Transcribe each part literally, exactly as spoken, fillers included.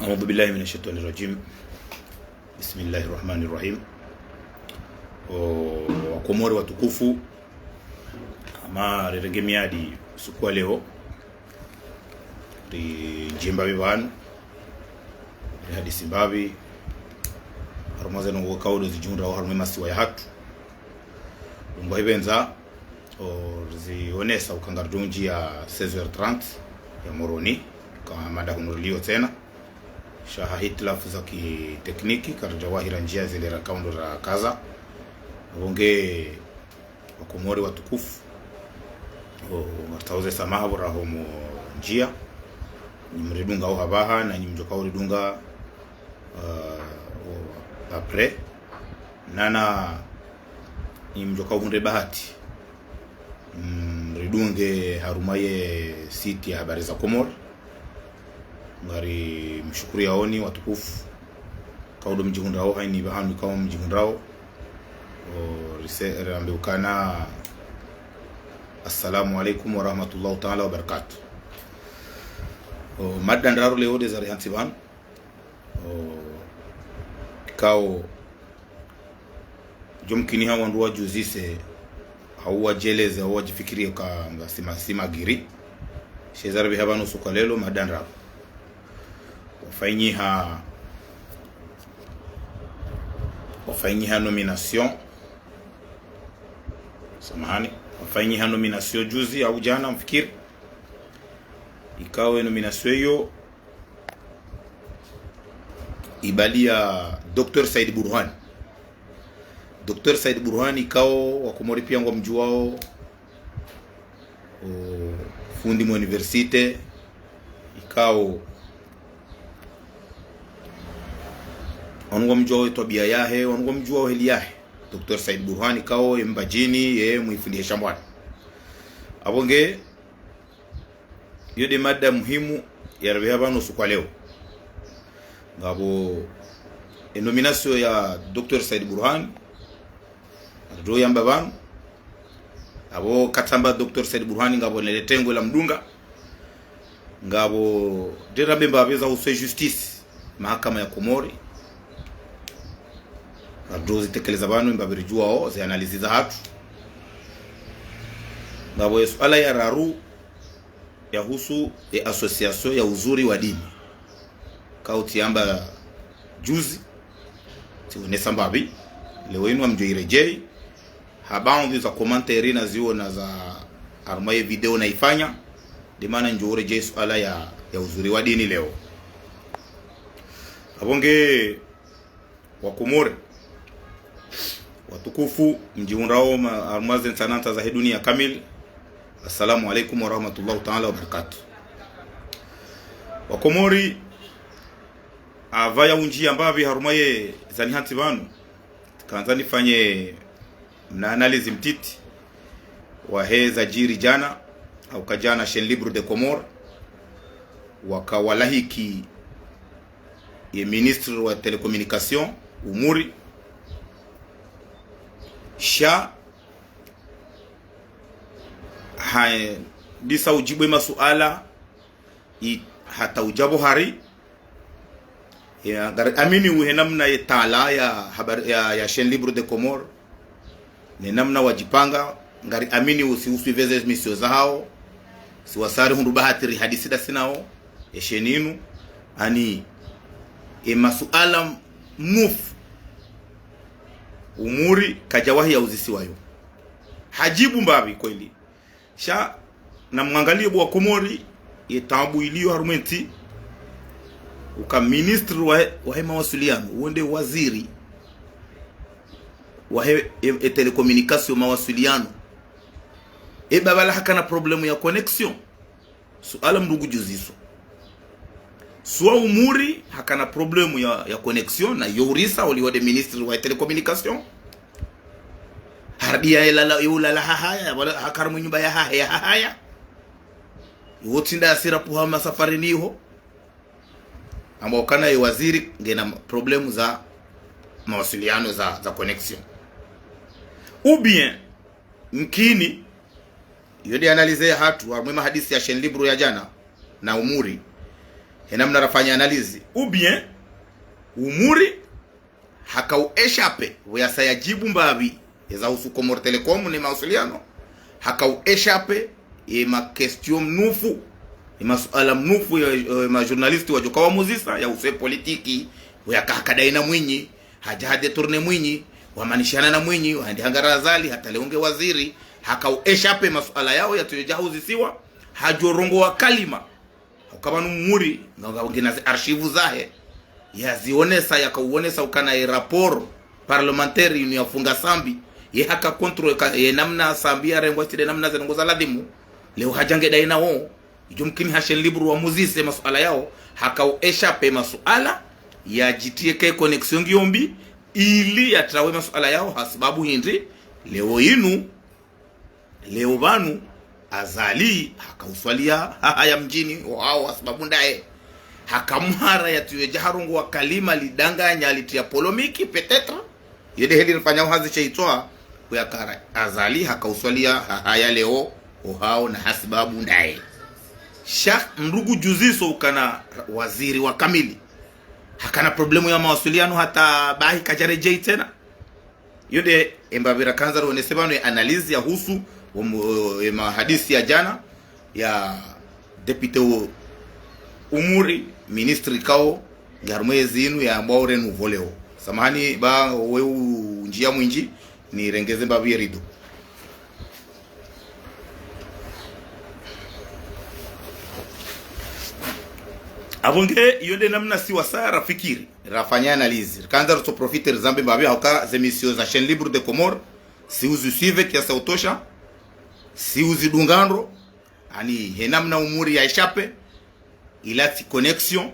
أعوذ بالله من الشيطان الرجيم. بسم الله الرحمن الرحيم. O, Wakomori watukufu, hama rirenge miadi usiku wa leo, ridje mbapvi pvanu, rihadisi mbapvi harumwa ze ndrongoo kaudo zidjihundrao harumwa ye masiwa yahatru. Ngwahipvendza, o, rizionesa uka ngaridjo ndjia seize heures trente ya Moroni, ka mada hunu rilio tsena. Sha ha hitilafu za kitekniki, karidjawahira ndjia zile rakaundo rakaza. Apvo nge Wakomori watukufu, o, ngaritsaho ze samaha pvo raho mo ndjia. Nyi mridungao hapvaha, na nyi mdjokao ridunga, o, après. Nana nyi mdjokao hundre bahati, mm, ridunge harumwa ye site ya Habari za Komori. Ngarimshukuriyaoni watukufu, kaudo mdjihundrao, hayini pvahanu ikao mdjihundrao. O, rise-, rambe ukana, Assalamu alaikum warahmatullahi taala wabarakatuh. O, mada ndraru leo nde zarihantsi pvanu. O, ikao djomkini ha wandru wadjuzise, hau wadjeleze, hau wadjifikiriye ka ngasi ma-, si magiri. Sha zaripviha pvanu usiku wa leo, mada ndraru. Wafanyiha, wafanyiha nomination. Samahani. Wafanyiha nomination juzi au djana, mfikiri. Ikao ye nomination iyo ibaliya Docteur Said Bourhane. Docteur Said Bourhane ikao Wakomori piya ngwamdjuwao, o, fundi mwa université, ikao wanu ngwamdjuwao ye twabiya yahe, wanu ngwamdjuwao heli yahe. Docteur Said Bourhane ikao ye Mbadjini, ye mwifundi he Shambwani. Apvo nge iyo nde mada muhimu yaripviha pvanu usiku wa leo. Ngapvo e nomination ya Docteur Said Bourhane, ndo yamba pvanu. Apvo katsamba Docteur Said Bourhane, ngapvo nele tengwe la mdunga. Ngapvo nde rambe mbapvi za uhusu ye justice, mahakama ya Komori. Ndo zitekeleza pvanu, mbapvi ridjuwao, ze analyse zahatru. Ngapvo ye suala ya raru, yahusu ye association ya Uzuri wa Dini. Kauti yamba juzi, tsionesa mbapvi, leo inu ngamdjo iredjeyi, ha baadhwi za commentaire naziona za harumwa ye video nayifanya, nde mana ndjo uredjeyi suala ya, ya Uzuri wa Dini leo. Apvo nge Wakomori watukufu, mdjihundrao ma-, harumwa ze ntsanantsa zahe duniya kamili. Assalamu alaikum warahmatullahi taala wabarakatuh. Wakomori, apvaya undjiya mbapvi harumwa ye zanihantsi pvanu, kandza nifanye mna analyse mtiti wahe zadjiri djana, hauka djana Chaîne Libre des Comores waka walahiki ye ministre wa télécommunication, Umuri. Sha ha-, ndisa udjibu ye masuala, i-, hata udja pvo hari, ya, ngari amini uhe namna ye tala ya habari ya, ya Chaîne Libre des Comores, ne namna wadjipanga, ngari amini usi usuivre ze émission zahao, si wasari hundru bahati rihadisi ndasi nao, ye chaîne inu, ani, ye masuala mnufu, Umuri kadjawahi yauzisiwa yo. Hadjibu mbapvi kweli. Sha namwangaliye bo Wakomori, ye taabu iliyo harumwa ye ntsi, uka ministre wa, wahe mawasiliano, uwo nde waziri wahe, e, e télécommunication, mawasiliano. E babala hakana problème ya connexion. Suala mndru ngudjuziswa. Swa Umuri hakana problème ya, ya connexion, na yo urisa, oliwa nde ministre wa télécommunication. Harudi ya lala, yo ulala hahaya, wala haka harumwa nyumba yahahe, ya hahaya. Yo tsinda asira puha masafarini iho. Amba ukana ye waziri ngena problème za mawasiliano, za, za connexion. Ou bien, mkini, yo nde analyse yahatru, harumwa ye mahadisi ya Chaîne Libre ya djana, na Umuri. He namna rafanya analyse. Ou bien, Umuri, haka u échappé, pvo yasa yadjibu mbapvi, eza husu Comores Telecom ne mawasiliano, haka u échappé, ye ma question mnufu, ye masuala mnufu, ye, ye ma journaliste wadjoka wamuzisa, ya husu ye politiki, pvo yaka haka dayi na Mwinyi, hadja ha détourné Mwinyi, wamanishana na Mwinyi, wahandi hangara Azali, hata leo nge waziri, haka u échappé masuala yao, yatsudja huzisiwa, hadjo rongowa kalima. Hauka pvanu Umuri, nga, nga, ngena zi archives zahe, yazionesa, yakauonesa ukana ye rapport parlementaire inu yafunga Sambi, ye haka contre ka, ye namna Sambi yarengwa, tsi nde namna ze ndrongoo za ladhimu, leo hadja nge dayi na wo, idjo mkini ha chaîne libre wamuzise masuala yao, haka u échappé masuala, yadjitriye ke connexion ngiyo mbi, ili yatrawe masuala yao, hasibabu hindri, leo inu, leo pvanu, Azali, haka uswalia, hahaya mdjini, ohao, hasibabu ndaye. Haka mhara yatsuye dja harongowa kalima lidanganya litriya polémique, peut-être. Yo nde heli rifanya uhazi she itswa, kuyakara. Azali, haka uswalia, hahaya leo, ohao, na hasibabu ndaye. Sha, mndru ngudjuziso ukana waziri wa kamili. Hakana problème ya mawasiliano hata bahi kadjaredjei tsena. Yo nde embapvi rakandza rionese pvanu ye analyse ya husu, wo mu-, ye mahadisi ya djana, ya député wo Umuri, ministre kao, nge harumwa ye zinu yambwa ore nu voleo. Samahani, ba we u ndjia mwindji, nirengeze mbapvi ye rideau. Apvo nge, yo nde namna si wasa rafikiri, rafanya analyse. Rikandza ritso profiter rizambe mbapvi, hauka ze émissions za chaîne libre de Comores, si uzi suivre kiasi ya utosha, si uzidunga ndro, ani he namna Umuri ya échappé, ila tsi connexion,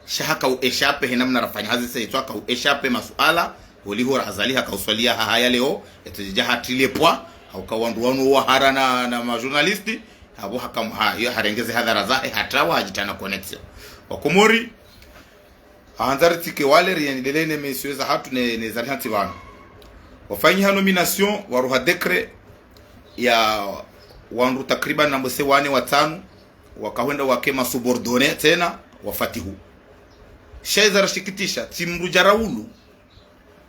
sha haka u échappé, he namna rafanya hazi she itswa, haka u échappé masuala, holiho ra Azali haka uswalia hahaya leo, yatsudja hatrilie pvwa, hauka wandru wanu wahara na, na ma journaliste, apvo haka mha, yo harenge ze hadhara zahe, hatrawa hadjitriya na connexion. Wakomori, handza ritsike wale, riendelee ne émissions zahatru ne, ne zarihantsi pvanu. Wafanyiha nomination, waruha décret ya wandru takriban nambose wane watsanu, wakahwenda wake ma subordonnés tsena, wa Fatihu. Sha eza rashikitisha, tsi mndru dja Raoul,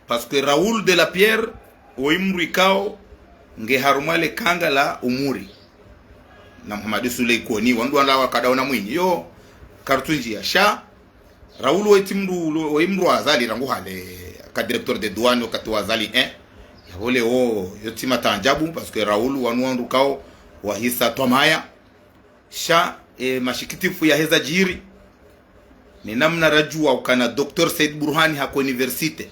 parce que Raoul de la Pierre, woyi mndru ikao, nge harumwa le kanga la Umuri. Na Mohamed Soulé Ikoni, wandru wala wakadaona Mwinyi. Yo, karitsundjia. Sha, Raoul woyi tsi mndru, woyi mndru wa Azali rangu hale, ka directeur des douanes wakati wa Azali, eh. Yapvo leo, yo tsi mataajabu, parce que Raoul wanu wandru kao, wahisa twamaya. Sha, e, mashikitifu yaheza djiri. Ni namna radjua ukana Docteur Said Bourhane haka université.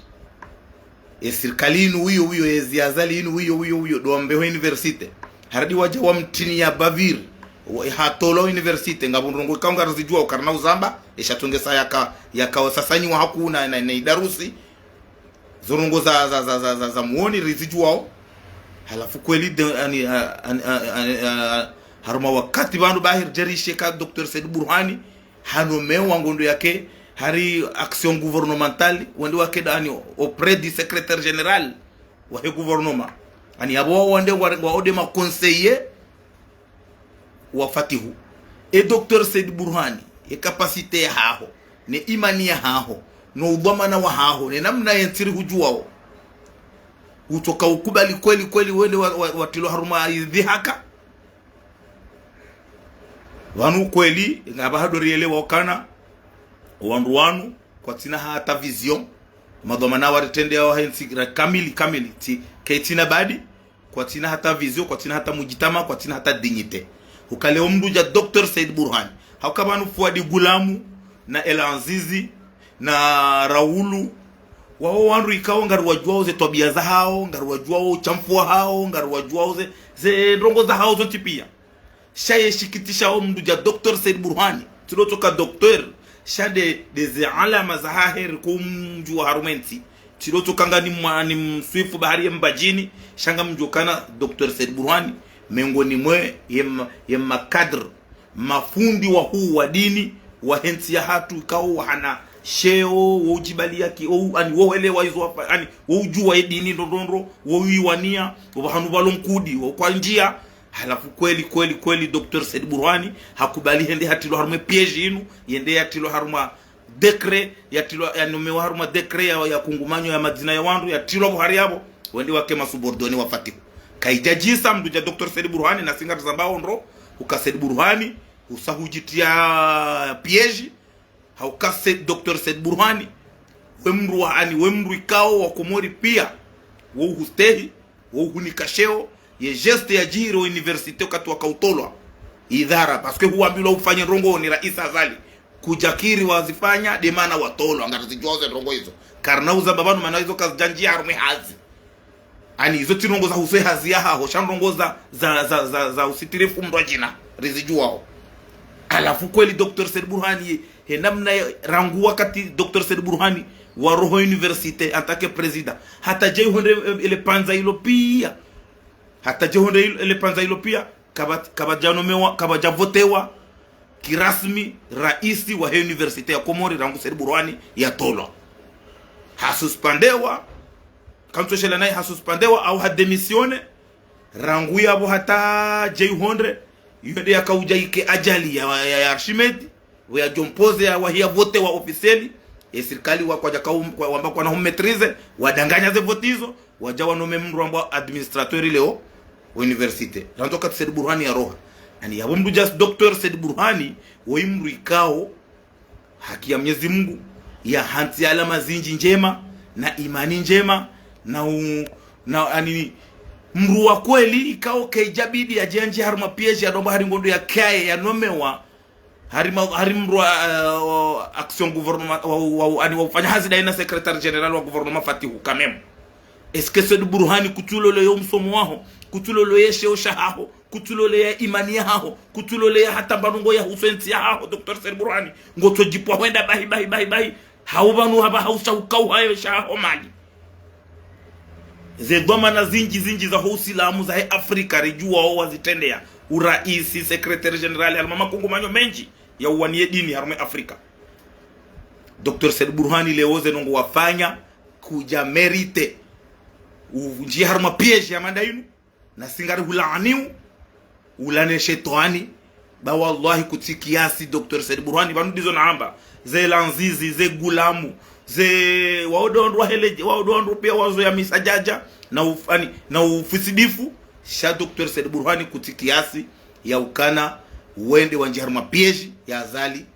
E sirikali inu wiyo wiyo, e zi Azali inu wiyo wiyo wiyo, ndo wambeho université. Haradi wadja wamtriniya baviri. Wa, hatolwa université, ngapvo ndrongoo ikao ngarizidjuao karina uzamba, e sha tungesa yaka, yaka wasasanyiwa hakuu na, na, na idarusi. Zo ndrongoo za, za, za, za, za, za mwoni rizidjuao. Halafu kweli de, ani, a, ani, a, ani, a, harumwa wakati pvanu bahi ridjarishe ka Docteur Said Bourhane, hanomewa ngondo yake, hari action gouvernementale, wende wake da ani auprès du secrétaire général, wahe gouvernement. Ani apvo wao wende wa, wao nde ma conseillers, wa Fatihu. E Docteur Said Bourhane, e capacité yahaho, ne imani yahaho, no udhwamana wahaho, ne namna ye ntsi rihudjuao. Utsoka ukubali kweli kweli wende wa, wa, watrilwa harumwa idhihaka. Pvanu kweli, ngapvo hadorielewa ukana, wandru wanu, kwatsina hata vision, madhwamana waritrendeao wahe ntsi ra kamili, kamili, tsi, kaitsina badi, kwatsina hata vision, kwatsina hata mujitama, kwatsina hata dignité. Hukale omndru dja Docteur Said Bourhane. Hauka pvanu Fouad Goulam, na El Azizi, na Raoul, wao wandru ikao ngariwadjuao ze twabia zahao, ngariwadjuao ushamfu wahao, ngariwadjuao ze, ze ndrongoo zahao zontsi pia. Sha yeshikitisha omndru dja Docteur Said Bourhane. Tsi ndo tsoka docteur, sha nde, nde ze alama zahahe rikomdjua harumwa entsi. Tsi ndo tsoka ngani mwa, ni mswifu bahari ye Mbadjini, sha ngamdjuo ukana Docteur Said Bourhane, mengoni mwe ye ma, ye ma cadres, mafundi wahuu wa dini, wahe ntsi yahatru ikao wahana sheo, wo udjibaliya ki, wo, ani wo helewa izo wafa, ani wo udjua ye dini ndo ndo ndo, wo uiwania, wo pvahanu pvalo nkudi, wo kwandjia, Halafu kweli, kweli, kweli, Docteur Said Bourhane hakubali hende hatilwa harumwa piège inu, yende yatilwa harumwa décret, yatilwa, yanomewa harumwa décret ya, ya kungumanyo ya madzina ya wandru, yatilwa pvo hari yapvo, wende wake ma subordonnés wa Fatihu. Kayidjadjisa mndru dja Docteur Said Bourhane, na si ngarizambao ndro, uka Said Bourhane, usa hudjitia piège, hauka Said, Docteur Said Bourhane, we mndru wa, ani, we mndru ikao wa Komori pia, wo uhustehi, wo uhunika sheo, ye geste yadjiri o université wakati wakautolwa idhara, parce que huwambilwa ufanye ndrongoo ni Raisi Azali. Kudjakiri wazifanya, de mana watolwa, ngarizidjuao ze ndrongoo izo. Karina uzamba pvanu mana izo kazidjandjia harumwa hazi. Ani, izo tsi ndrongoo za husu ye hazi yahaho, sha ndrongoo za, za, za, za, za usitirifu mndru wa djina, rizidjuao. Halafu kweli Docteur Said Bourhane ye, he namna ya, rangu wakati Docteur Said Bourhane waroho université, en tant que président. Hata dje ihondre, eh, ele pvandza ilo pia. Hata dje ihondre il-, ele pvandza ilo pia. Kapva-, kapvadjanomewa, kapvadjavotewa kirasmi raisi wa he université ya Komori rangu Said Bourhane yatolwa. Hasuspendewa, kamtsoshela naye hasuspendewa au hadémissionné, rangu yapvo hata dje ihondre, iyo de yakaudja ike ajali ya, ya, ya Archimède, pvo yadjompoze ya wahiya votewa officiel, ye sirikali wa kwadjaka um-, kwa, wamba kwana hum maîtriser, wadanganya ze vote izo, wadja wanome mndru wambwa administrateur leo, wa université. Randzi wakati Said Bourhane yaroha. Ani yapvo mndru dja Docteur Said Bourhane, woyi mndru ikao, haki ya Mwenyezi Mungu, yahantsi alama zindji ndjema, na imani ndjema, na u-, na, ani, mndru wa kweli, ikao kayidjabidi yadjandjie harumwa piège, yadombwa hari ngondo yakaye, yanomewa, hari ma-, hari mndru wa, eh, wa action gouvernement, wa, wa, wa, ani wa ufanya hazi daima secrétaire général wa gouvernement Fatihu, quand même. Est-ce que Said Bourhane kutsulolo yo msomo waho, kutsulolo ye sheo shahaho, kutsulolo ya imani yahaho, kutsulolo ya hata mba ndrongoo ya husu entsi yahaho, Docteur Said Bourhane, ngotsodjipva hwenda bahi, bahi, bahi, bahi, hau pvanu hapva hausa ukauha ye shahaho mali. Ze dhwamana zindji zindji za ho usilamu za he Afrika ridjuwao wazitrendeya, uraisi, secrétaire général, harumwa makungumanyo mendji ya uwaniye dini harumwa Afrika. Docteur Said Bourhane leo ze ndrongoo wafanya, kudja mérité undjie harumwa piège ya manda inu, na si ngarihulaaniu, ulaane shetwani, ba wallahi kutsi kiasi Docteur Said Bourhane, pvanu ndizo naamba, ze lanzizi, ze gulamu, ze, wao de wandru wahele, wao de wandru pia wazo ya misadjadja, na uf-, ani, na ufisidifu, sha Docteur Said Bourhane kutsi kiasi, ya ukana, wende wandjie harumwa piège, ya Azali,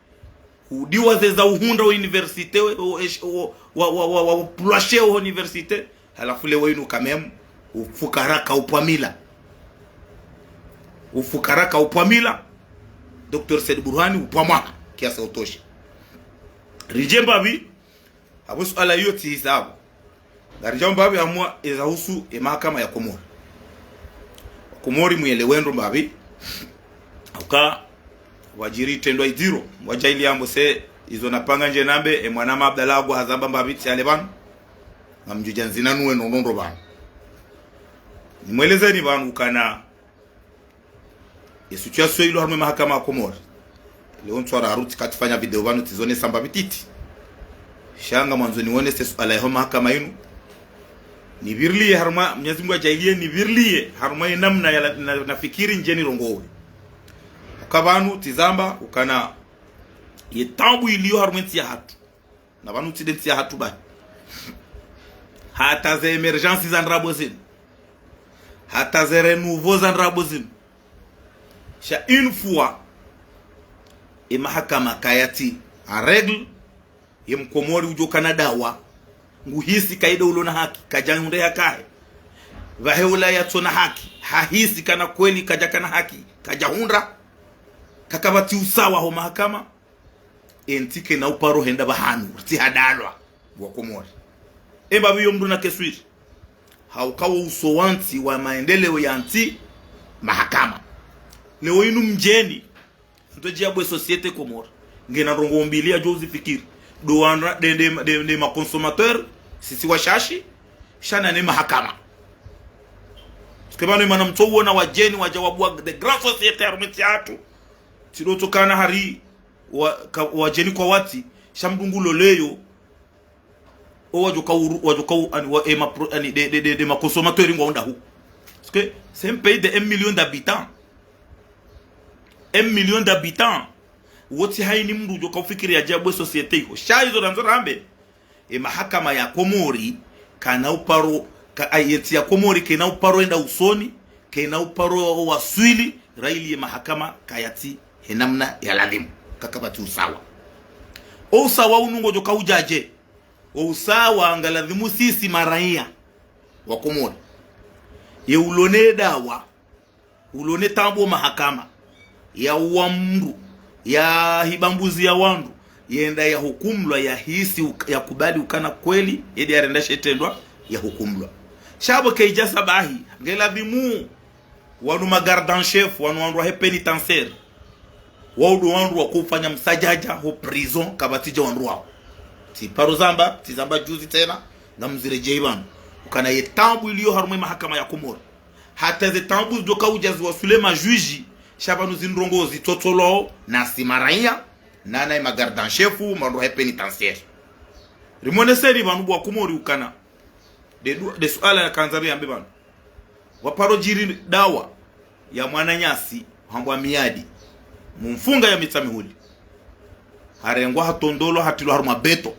udiwa ze za uhundra o université, o, o, wa, wa, wa, wa, wa, pulwashe o université, halafu leo inu quand même, ufukara kaupvwa mila. Ufukara kaupvwa mila, Docteur Said Bourhane upvwa mwaha, kiasi ya utosha. Ridje mbapvi, apvo suala iyo tsi hisabu. Ngaridjao mbapvi hamwa eza husu e mahakama ya Komori. Komori muyelewe ndro mbapvi. Hauka, wadjiri itrendwa idziro, wadja ili ambo se, izo napanga ndje nambe, e mwanama Abdallah Agwa hazamba mbapvi tsi ale pvanu. Ngamdjudja ndzina nuwe no ndrongoo pvanu. Nimwelezeni pvanu ukana, ye situation ilo harumwa e mahakama ya Komori. Leo ntswara harutsi katsifanya video pvanu tsizonesa mbapvi titi. Sha ngamwandzo nionese suala yaho mahakama inu. Nipvirilie harumwa, Mwenyezi Mungu yadjaaliye, nipvirilie harumwa ye namna ya la-, na, nafikiri ndje nirongowe. Hauka pvanu tsizamba, ukana ye taabu iliyo harumwa entsi yahatru. Na pvanu tsi de ntsi yahatru bahi. Hata ze émergence za ndrabo zinu. Hata ze renouveau za ndrabo zinu. Sha une fois, e mahakama kayatsi en règle, ye mkomori udjo kana dawa, nguhisi kayi de ulo na haki, kadjahundra ya kahe. Pvahe ula yatsona haki, hahisi kana kweli kadjakana haki, kadjahundra, kakapvatsi usawa ho mahakama, entsi kayina uparo henda pvahanu, ritsi hadalwa, wa Komori. E mbapvi iyo mndru nakeswiri. Hauka wo uso wa ntsi wa maendeleo ya ntsi, mahakama. Leo inu mdjeni, ntodji ya bwe société Comores, ngena ndrongoo mbili yadjo uzifikiri. Do wana, de, de, de, de ma consommateurs, sisi washashi, sha na ne mahakama. Parce que pvanu imana mtso uona wadjeni wadja wabuwa de grandes sociétés harumwa entsi yahatru. Tsi do tsokana hari wa, ka, wadjeni kwawatsi, sha mndru ngu loleyo, o wadjo ka uru, wadjo ka u, ani, wa, e ma pro, ani, de, de, de, de ma consommateurs ngwao ndahu. Parce Que c'est un pays de un million d'habitants. Un million d'habitants. Wo tsi hayina mndru udjo kaufikiri ya djabu ye société iho. Sha izo randzo rambe. Ye mahakama ya Komori, kayina uparo, ka, ay, ye ntsi ya Komori, kayina uparo enda usoni, kayina uparo waswili, rahili ye mahakama kayatsi he namna ya ladhimu. Kakapvatsi usawa. O usawa unu ngodjo kaudja dje. O usawa ngaladhimu sisi maraiya wa Komori. Ye ulo ne dawa, ulo ne taabu ho mahakama, ya uwa mndru, ya hiba mbuzi ya wandru, yende ya hukumlwa, ya hisi uka, ya kubali ukana kweli, yende ya renda she shitrendwa, ya hukumlwa. Sha pvo kayidja sa bahi, ngeladhimu, wanu ma garde en chef, wanu wandru wahe pénitentiaire, wao ndo wandru wakofanya msadjadja ho prison, kapvatsi dja wandru wao. Tsiparo zamba, tsizamba juzi tsena, ngamziredjeyi pvanu. Ukana ye taabu iliyo harumwa ye mahakama ya Komori. Hata ze taabu zidjo kaudja ziwaswili ye majuge, sha pvanu zindrongoo zitsotsolwao, nasi maraiya, nana ye ma garde en chef, ma wandru wahe pénitentiaire. Rimoneseni pvanu bo wa Komori ukana. Nde du, nde suala nakandza niyambe pvanu. Waparo djiri dawa ya mwananyasi, hambwa Miadi. Mumfunga ya Mitsamihuli. Harengwa hatondolwa hatrilwa harumwa beto.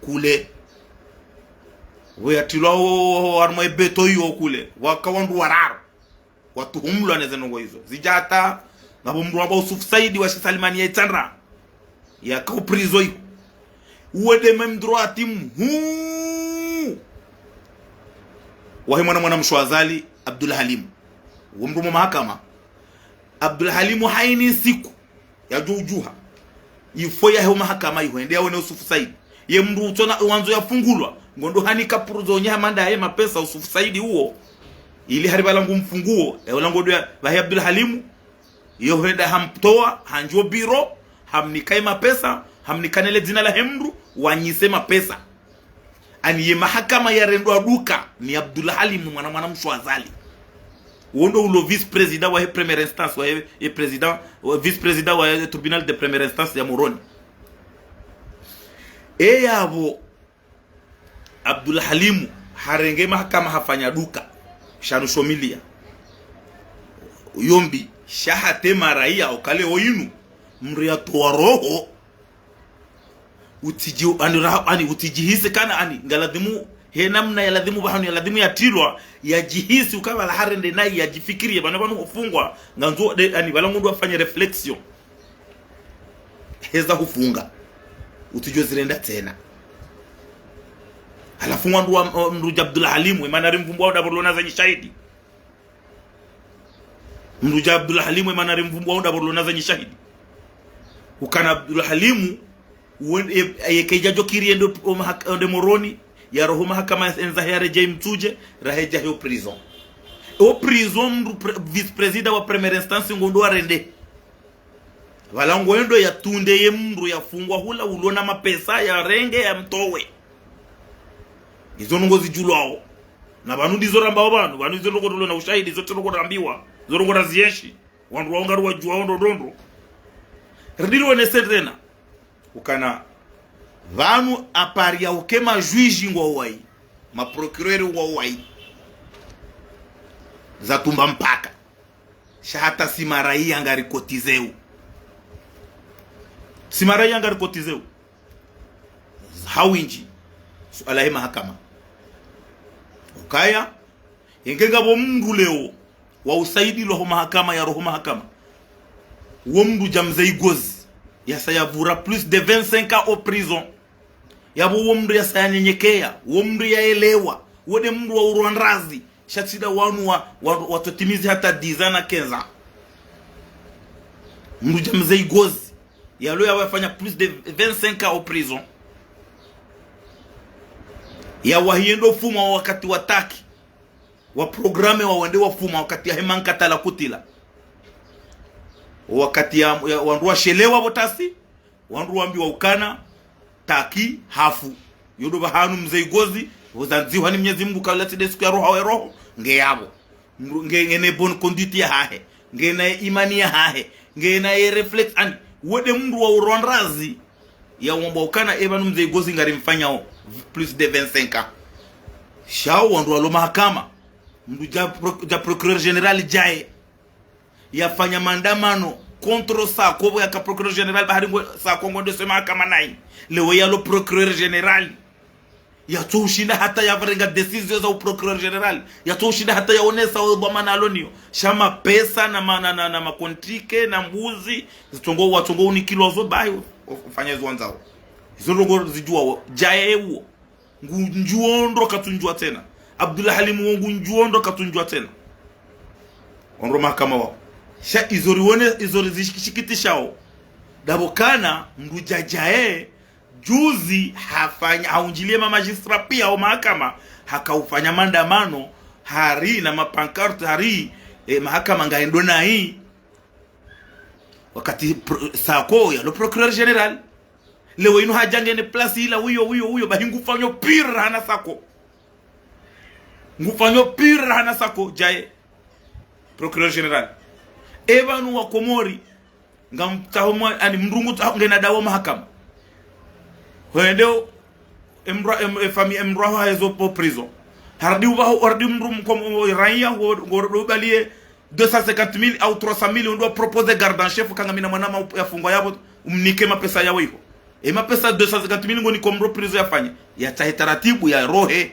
Kule. Pvo yatrilwa ho, ho, harumwa ye beto iyo kule. Waka wandru wararu. Watuhumlwa ne ze ndrongoo izo. Zidja hata, ngapvo mndru wambwa Yusuf Saidi wa Shisalimani ya Itsandra. Yaka o prison iho. Uwo nde même droit mhuu. Wahe mwana mwana mshe wa Azali, Abdul Halim. Uwo mndru mo mahakama. Abdul Halim hayina siku yadjo udjuha. Il faut yahe o mahakama iho, yende yawone Yusuf Saidi. Ye mndru utsona wandzo yafungulwa. Ngondo hanika prison yahe manda ye mapesa Yusuf Saidi uwo. Ili hari pvala ngu mfunguo, ye ola ngondo ya, pvahe Abdul Halim. Yo hwenda hamtowa, handjiyo biro, hamnika ye mapesa, hamnika ne le dzina lahe mndru, wanyise mapesa. Ani ye mahakama yarendwa duka, ni Abdul Halim mwana mwana mshe wa Azali. Wo ndo ulo vice-président wahe première instance, wahe, ye président, wa vice-président wahe tribunal de première instance ya Moroni. Eya pvo, Abdul Halim, harenge mahakama hafanya duka, shanu shomiliya. Yombi, sha hata maraiya, okale oyinu, mndru yatowa roho, utsidji, ani raha, ani utsidjihisi kana, ani, ngaladhimu, he namna yaladhimu pvahanu yaladhimu yatrilwa, yadjihisi uka pvala harende nayi, yadjifikiriye, pvanu pvanu hufungwa, ngandzo nde, ani, pvala ngondo afanye réflexion. Heza hufunga. Utsidjo zirenda tsena. Halafu wandru wa, mndru dja Abdul Halim, ye mana rimvumbua uda pvo lona zanyi shahidi. Mndru dja Abdul Halim, ye mana rimvumbua uda pvo lona zanyi shahidi. Ukana Abdul Halim, uwe, ye, ye kayidja djokiri yende o maha, yende Moroni, yaroho mahakama yendza yaredjeyi Mitsudje, raha yadja he o prison. O prison mndru pre, vice-président wa première instance ngondo warende. Pvala ngoendo yatunde ye mndru yafungwa hula ulona mapesa yarenge yamtowe. Izo ndrongoo zidjulwao. Na pvanu ndizo rambao pvanu, pvanu izo ndrongoo rilo na ushahidi, izo ndrongoo rambiwa, izo ndrongoo razienshi. Wandru wao ngari wadjuwao ndro ndro ndro. Ridiri wonese tsena. Ukana pvanu apari ya uke majuge ngwao wayi, maprocureur ngwao wayi. Zatumba mpaka. Sha hata si maraiya ngari cotiseo. Si maraiya ngari cotiseo. Ha windji. Suala he mahakama. Ukaya, yenge ngapvo mndru leo, wa usaidilwa ho mahakama, yaroho mahakama. Wo mndru dja Mze Igozi. Yasa yapvura plus de vingt-cinq ans au prison. Yapvo wo mndru yasa yanyenyekeya, wo mndru yaelewa, wo nde mndru wa urwa ndrazi, sha tsi nda wanu wa, wa, watsotimizi hata dix ans na quinze ans. Mndru dja Mze Igozi, yalo yafanya plus de vingt-cinq ans au prison. Yawahi yendo fumwa wakati wa Taki, wa programme wa wende wafumwa wakati yahe mankatala kutila. Wakati ya, ya wandru washelewa pvo tasi, wandru wambiwa ukana, Taki hafu. Yo ndo pvahanu Mze Igozi, pvo zandzihwa ni Mnyezi Mungu kawula tsi nde siku yaroha we roho, nge yapvo. Mndru, nge, ngena bonne conduite yahahe. Ngena imani yahahe. Ngena ye réflexe ani. Wo nde mndru wa urwa ndrazi. Ya wambwa ukana epvanu Mze Igozi ngari mfanyao. Plus de vingt-cinq ans. Sha wo wandru walo mahakama. Mndru dja pro-, dja procureur général djaye yafanya maandamano contre Sako, pvo yaka procureur général, bahari ngwe Sako ngwendo sema hama nayi. Leo yalo procureur général yatso ushinda hata yarenga décision za u procureur général. Yatso ushinda hata yaonesa o dhwamana alo nayo. Sha mapesa na ma-, na, na, na makontrike na mbuzi, zitsongo, watsongo unikilwa zo bahi u-, u-, ufanya izo wandzao. Izo ndrongoo zidjuwa wo, djaye uwo. Ngudjuo ndro katsu ndjua tsena. Abdullah Halim wo ngudjuo ndro katsu ndjua tsena. Wandru wa mahakama wao. Sha izo rione, izo rizishikitishao. Ndapvo kana mndru djadjaye, juzi hafanya, haundjilie ma magistrats pia o mahakama, haka ufanya maandamano, hari na ma pancartes, hari, eh, mahakama ngayendo nayi. Wakati pro-, Sako yalo procureur général. Leo inu hadja ngena place ila uyo, uyo, uyo, bahi ngufanyo pire hana Sako. Ngufanyo pire hana Sako, djaye procureur général. E pvanu wa Komori, ngamtsaho mwa-, ani mndru ngutsaho ngena dawa mahakama. Hwende o, emrwa, em, e famille emrwa hahezo pvo prison. Harudi upvaho, harudi mndru mkom-, o, raiya, ngo, ngo, ngo balie deux cent cinquante mille au trois cent mille, wendo wa proposer garde en chef, kanga mi na mwanama up-, yafungwa yapvo, umnike mapesa yawe iho. E mapesa deux cent cinquante mille ngo niko mndru prison yafanye. Yatsahe taratibu, yarohe.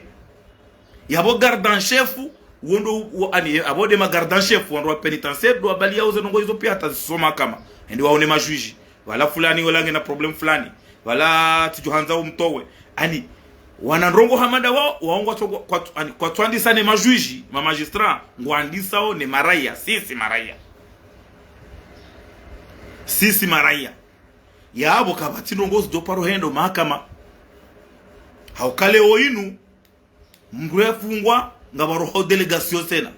Yapvo garde en chef, wendo, wo, ani, apvo nde ma garde en chef, wandru wa pénitentiaire, ndo wabalia uze ndrongoo izo pia hata zisoma hama. Hende waone ma juges. Pvala fulani, wala ngena problème fulani. Pvala tsidjo handza umtowe. Ani, wana ndrongoo hama nda wao, wao ngwatso-, kwatsu-, ani, kwatsuandisa ne ma juges, ma magistrats, ngwandisao ne maraiya, sisi maraiya. Sisi maraiya. Yapvo kapvatsi ndrongoo zidjo paro henda o mahakama. Hauka leo inu, mndru yafungwa, ngapvaro hao délégation tsena.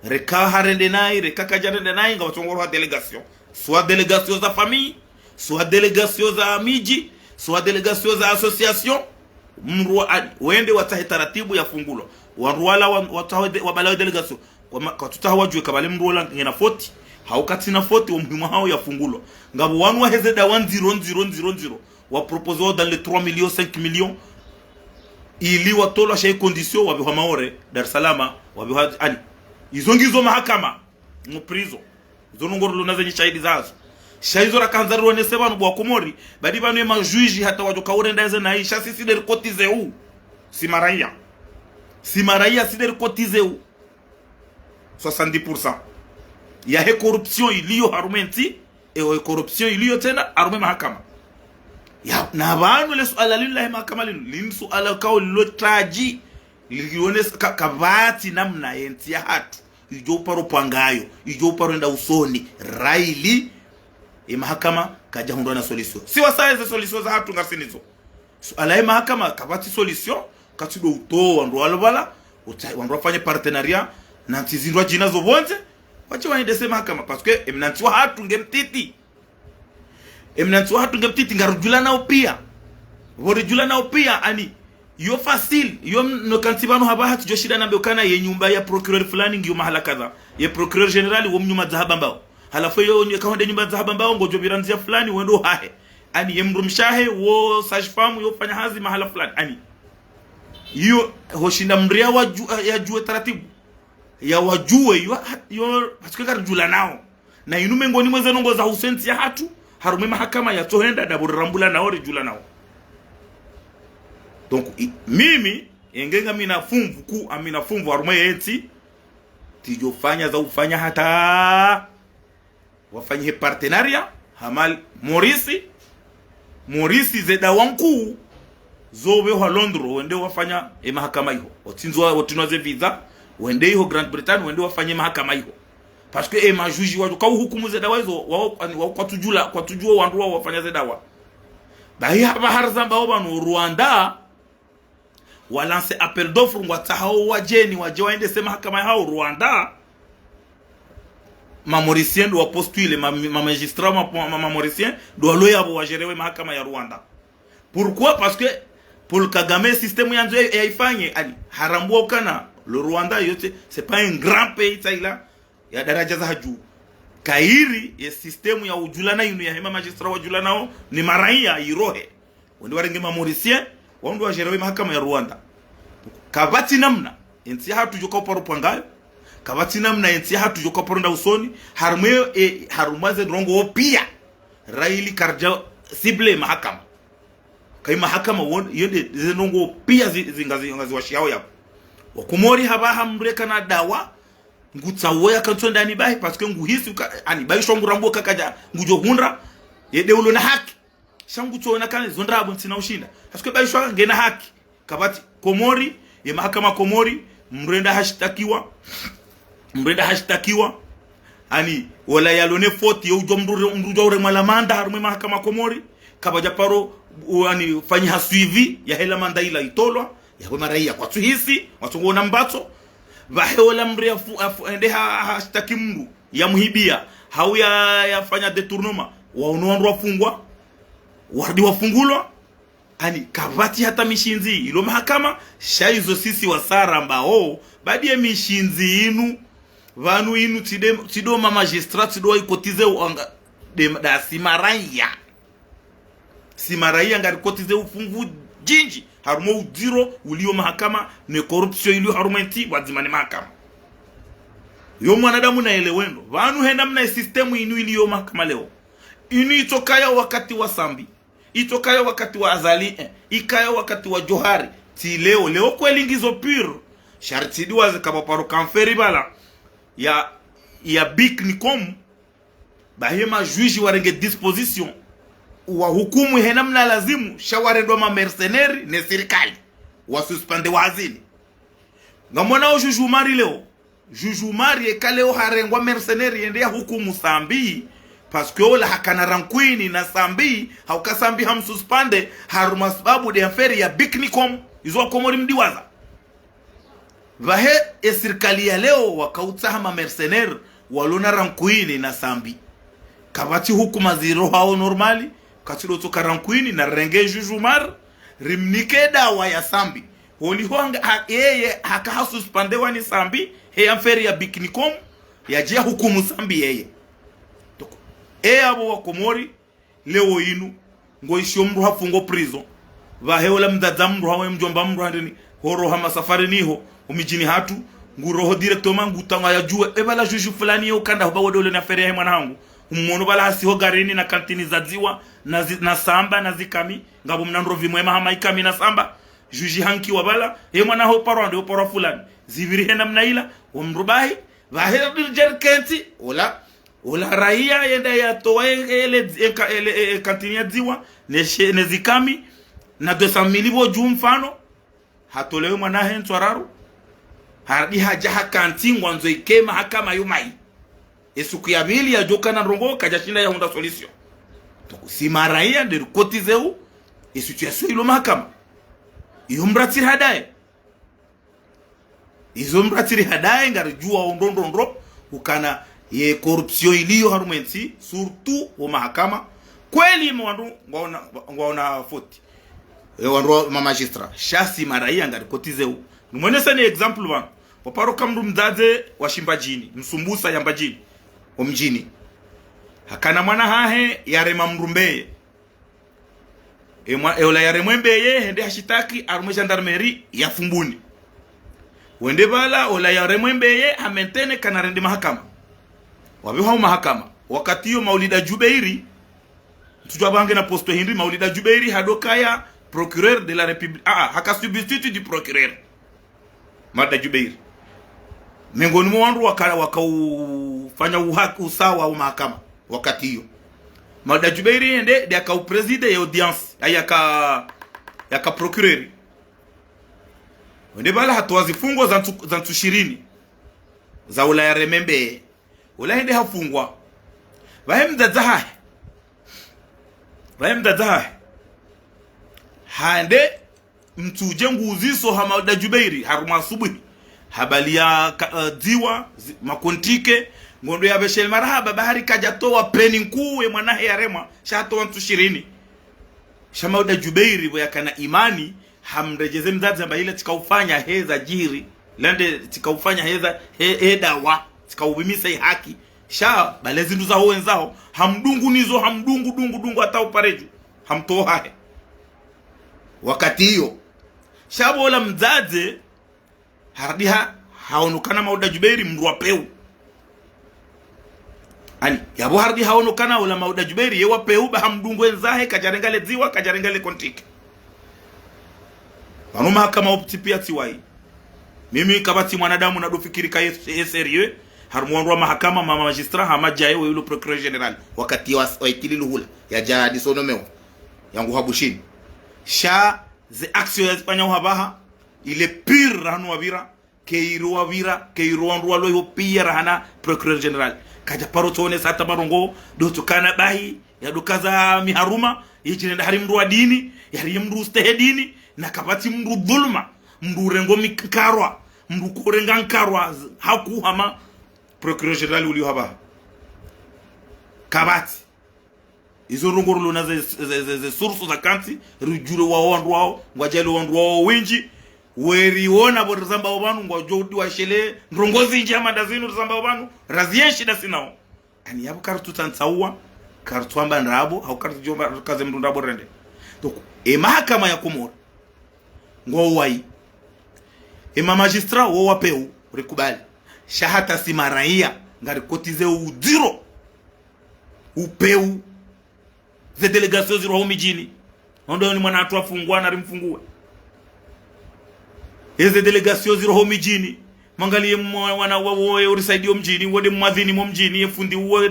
Reka harende nayi, reka kadjarende nayi, ngapvatsongo hao délégation. Soit délégation za famille, soit délégation za midji, soit délégation za association. Mndru wa-, wende watsahe taratibu yafungulwa. Wandru wala wa-, watsahe de-, wabalawe délégation. Kwama-, kwatsutsaha wadjuwe ka pvale mndru ola ngena faute. Hauka katsina faute, wo muhimu hao yafungulwa. Ngapvo wanu waheze dawa ndziro, ndziro, ndziro, ndziro. Wa proposer wao dans les trois millions, cinq millions. Ili watolwa sha i condition, wapvehwa Maore, Dar es Salaam, wapvehwa, ani. Izo ngizo mahakama, mu prison. Izo ndrongoo rilo na zenyi shahidi zazo. Sha izo rakandza rionese pvanu bo wa Komori, badi pvanu e ma juges hata wadjo kaurenda eze nayi, sha sisi nde ri cotiser u. Si maraiya. Si maraiya, si nde ri cotiser u. Soixante-dix pour cent yahe corruption iliyo harumwa entsi, eyo corruption iliyo tsena harumwa mahakama. Ya, na pvanu le suala linu lahe mahakama linu, linu suala kao lilo tadji, lionesa ka-, kapvatsi namna yentsi yahatru idjo uparo pvwa ngayo, idjo uparo enda usoni, raili, e mahakama kadjahundrwa na solution. Si wasaya ze solution zahatru ngasinazo. Suala ye mahakama, kapvatsi solution, katsi ndo utowa wandru walo pvala, utsa-, wandru wafanye partenariat, na ntsi zindru wadjina zo pvondze, wadje waendese mahakama, parce que emnantsi wahatru nge mtiti. Emnantsi wahatru nge mtiti, ngarudjulanao pia. Pvo ridjulanao pia, ani, yo facile, yo m-, no kantsi pvanu hapvaha tsidjo shinda nambe ukana ye nyumba ya procureur fulani ngiyo mahala kadha. Ye procureur général wo mnyuma dza ha Bambao. Halafu yo nye kahonde nyumba dza ha Bambao ngodjo pvira ndzia fulani wendo hahe. Ani ye mdrumshe wahe, wo sage-femme, yo fanya hazi mahala fulani. Ani. Iyo, hoshinda mria wadju-, yadjuwe taratibu. Yawadjuwe, yo, yo, parce que ngaridjulanao. Na inu mengoni mwa ze ndrongoo za husentsi yahatru, harumwa e mahakama yatsohenda, ndapvo rirambulanao, ridjulanao. Donc, i-, mimi, enge ngamina funvu ku, amina funvu harumwa yentsi, tsidjo fanya za ufanya hata wafanye he partenariat, hama Maurice, Maurice ze dawa nkuu, zo pvehwa Londres, wende wafanya e mahakama iho. Otsindzwa, otsinwa ze visa, wende iho Grande-Bretagne, wende wafanye mahakama iho. Parce que e ma juges wadjo kauhukumu ze dawa izo, wao, ani, wao kwatsudjula, kwatsudjuwa wandru wao wafanya ze dawa. Bahi hapvaha rizambao pvanu Rwanda, wa lancer appel d'offres ngwatsahao wadjeni wadje waendese mahakama yahao Rwanda. Ma Mauriciens ndo wa postuler, ma, ma magistrats, ma, ma, ma Mauriciens ndo walo yapvo wa gérer e mahakama ya Rwanda. Pourquoi ? Parce que Paul Kagame, système yandzo ya, ya ifanye, ani, harambua ukana, le Rwanda, yo tse, c'est pas un grand pays, tsa ila, ya daradja za hadju. Kayiri, ye système ya udjulana inu yahe ma magistrats wadjulanao, ni maraiya irohe. Wende warenge ma Mauriciens, wao ndo wa gérer e mahakama ya Rwanda. Kapvatsi namna. Entsi yahatru djo ka uparo pvwa ngayo. Kapvatsi namna entsi yahatru djo ka uparo enda usoni. Harumwa, e, harumwa ze ndrongoo pia. Raili karidja cible mahakama. Kayi mahakama won-, iyo nde ze ndrongoo pia zi-, zi-, ngazi-, ngaziwashiyao yapvo. Wakomori hapvaha mdru eka na dawa, ngutsaho yaka ntsu ndani bahi, parce que nguhisi uka-, ani, bahi shwa ngurambo kakadja, ngudjo hundra, ye nde ulo na haki. Sha ngutsoona kana zo ndrabo ntsina ushinda. Parce que bahi shwa ngena haki. Kapvatsi Komori, ye mahakama Komori, mdru enda hashitakiwa, mdru enda hashitakiwa. Ani, wala yalo ne faute, yo udjo mdru re-, mdru udjo uremwa la manda, harumwa mahakama Komori. Kapvadja paro, u-, ani, fanyiha suivi, yahe la manda ila itolwa, yawe maraiya kwatsuhisi, watsungoona mbatso. Pvahe ola mdru yafu-, afu-, ende ha-, hashitaki mdru, yamuhibia, hau ya-, yafanya détournement, waono wandru wafungwa, warudi wafungulwa. Ani, kapvatsi hata mishindzi ilo mahakama, sha izo sisi wasaya ramba o, badi ye mishindzi inu, pvanu inu tsi nde, tsi ndo ma magistrats, tsi ndo waikotize wanga, nde, nda si maraiya. Si maraiya ngarikotize ufungu djindji, harumwa udziro ulio mahakama, ne corruption ilio harumwa entsi, pvwadzima ne mahakama. Yo mwanadamu na yelewe ndo. Pvanu hena mna ye système inu ilio mahakama leo. Inu itsokaya wakati wa Sambi. Itsokaya wakati wa Azali, eh, ikaya wakati wa Djohar, tsi leo, leo kweli ngizo pur. Sha ritsi diwaze kapvaparo kamferi pvala ya, ya bic ni com, bahi ye ma juges warenge disposition, wahukumu hena mna lazimu, sha warendwa ma mercenaires ne sirikali, wasuspende wazini. Ngamwona o juge Umari leo, juge Umari eka leo harengwa mercenaire yende yahukumu Sambi, parce que ola hakana rancune na Sambi, hauka Sambi hamsuspende, harumwa sababu nde affaire ya bic ni com, izo wakomori mdiwaza. Pvahe ye sirikali ya leo wakautsaha ma mercenaires, walo na rancune na Sambi. Kapvatsi hukuma ziro hao normal, katsi ndo tsoka rancune na renge juge Umar, rimnike dawa ya Sambi. Holiho hanga-, ha-, yeye haka hasuspendewa ni Sambi, he affaire ya bic ni com, yadje yahukumu Sambi yeye. Toko. E apvo wakomori, leo inu, ngoishiyo mdru hafungwa prison. Pvahe ola mdzadze mdru hawe mdjomba mdru handeni, horoha masafarini ho, omidjini hatru, nguroho directement ngutanga yadjuwe, e pvala juge fulani ye ukanda huba wede ule na affaire yahe mwana hangu. Umono pvala hasiho garini na kantini za Dziwa, na zi-, na Samba, na Zikami, ngapvo mna ndrovi mwema hama Ikami na Samba, juge hankiwa pvala, ye mwana ho parwa nde, ho parwa fulani. Zipviri hena mna ila, wo mdru bahi, pvahe dirigent kentsi, ola, ola raiya yenda yatowa e-, ele-, e-, ka-, ele-, e-, e-, kantini ya Dziwa, ne she-, ne Zikami, na deux cent mille pvo dju mfano, hatolewe mwana he ntswararu, harudi hadja hakantsi ngwandzo ike mahakama yo mai. Ye suku ya pvili yadjoka na ndrongoo, kadjashinda yahundra solution. Donc, si maraiya nde rikotize u, ye situation ilo mahakama. Iyo mratsiri hadaye. Izo mratsiri hadaye ngaridjuwa o ndro ndro ndro, ukana ye corruption iliyo harumwa entsi, surtout wo mahakama. Kweli mwa wandru ngwaona, ngwaona faute. E wandru wa ma magistrats. Sha si maraiya ngarikotize u. Nimwonese ni exemple pvanu. Waparo ka mdru mdzadze wa Shimbadjini, Msumbusa ya Mbadjini, o mdjini. Hakana mwana hahe yarema mdru mbeye. E mwa-, e ola yaremwe mbeye, hende hashitaki, harumwa e gendarmerie ya Fumbuni. Wende pvala, ola yaremwe mbeye, ha maintenir kana rende mahakama. Wapvehwa o mahakama. Wakati iyo Maulida Djubeiri, ntsudjuwa pvange na poste hindri, Maulida Djubeiri hadokaya procureur de la République. Ah, ah, haka substitut du procureur. Maulida Djubeiri. Mengoni mwa wandru waka-, wakaufanya uhaki, usawa o mahakama. Wakati iyo. Maulida Djubeiri yende, nde yaka upréside ye audience. Ayi yaka, yaka procureur. Wende pvala hatowa zifungo za ntsu, za ntsu shirini. Za ola yareme mbeye. Ola hende hafungwa. Pvahe mdzadze hahe. Pvahe mdzadze hahe. Hande mtsudje nguziso ha Maulida Djubeiri, harumwa asubuhi. Habari ya ka-, eh, Dziwa, zi-, makontike, ngondo ya pveshele marahaba, bahari kadjatowa peni nkuu ye mwana he yaremwa, sha hatowa ntsu shirini. Sha Maulida Djubeiri, pvo yakana imani, hamredjeze mdzadze hamba ila tsika ufanya heza djiri, lande tsika ufanya heza he, he dawa, tsika upvimisa i haki. Sha, bale zindru zaho wendzaho, hamdungu nizo, hamdungu, dungu, dungu, hata upare dju, hamtowa hahe. Wakati iyo. Sha pvo ola mdzadze, Harudi ha, haonokana Mauda Jubeiri mndru wa peu. Ani, yapvo harudi haonokana ola Mauda Jubeiri ye wa peu, ba hamdungu endzahe, kadjarenga le dziwa, kadjarenga le kontiki. Pvanu mahakama opti pia tsiwayi. Mimi kapvatsi mwanadamu nadofikiri ka ye, ye sérieux, harumwa wandru wa mahakama, ma magistrat, hama djaye we ulo procureur général, wakati wa, wa ikili luhula, yadja disonomewa, yangu ha Bushini. Sha, ze action yazifanya uhapvaha, il est pire rahanu wapvira, keiro wapvira, keiro wandru walo iho pia rahana procureur général. Kadja paro tsoonesa hata marongo, do tsokana bahi, yadokaza miharuma, yedjinenda hari mndru wa dini, yari mndru ustehe dini, na kapvatsi mndru dhuluma, mndru urengo mi-, nkarwa, mndru korenga nkarwa, z-, haku hama procureur général ulio hapvaha. Kapvatsi. Izo ndrongoo rilo na ze, ze, ze, ze source za kantsi, ridjue wa wandru wao, ngwadjali wandru wao wendji, weriona pvo rizambao pvanu, ngwadjo udiwa shele, ndrongoo zindji hama ndazinu rizambao pvanu, razienshi ndasi nao. Ani yapvo karitsutsantsauwa, karitsuamba ndrabo, hau karitsudjomba, kaze mndru ndrabo rende. Donc, e mahakama ya Komori, ngo wayi. E ma magistrat wo wa peu, rikubali. Sha hata si maraiya, ngarikotize udziro. Upeu. Ze délégation ziro ho midjini. Ondo ni mwana hatru afungwa na rimfunguwe. Eze délégation ziro ho midjini. Mwangaliye mwa-, wana wa-, wo-, ye urisaidio mdjini, wo nde mwadhini mo mdjini, ye fundi uwo,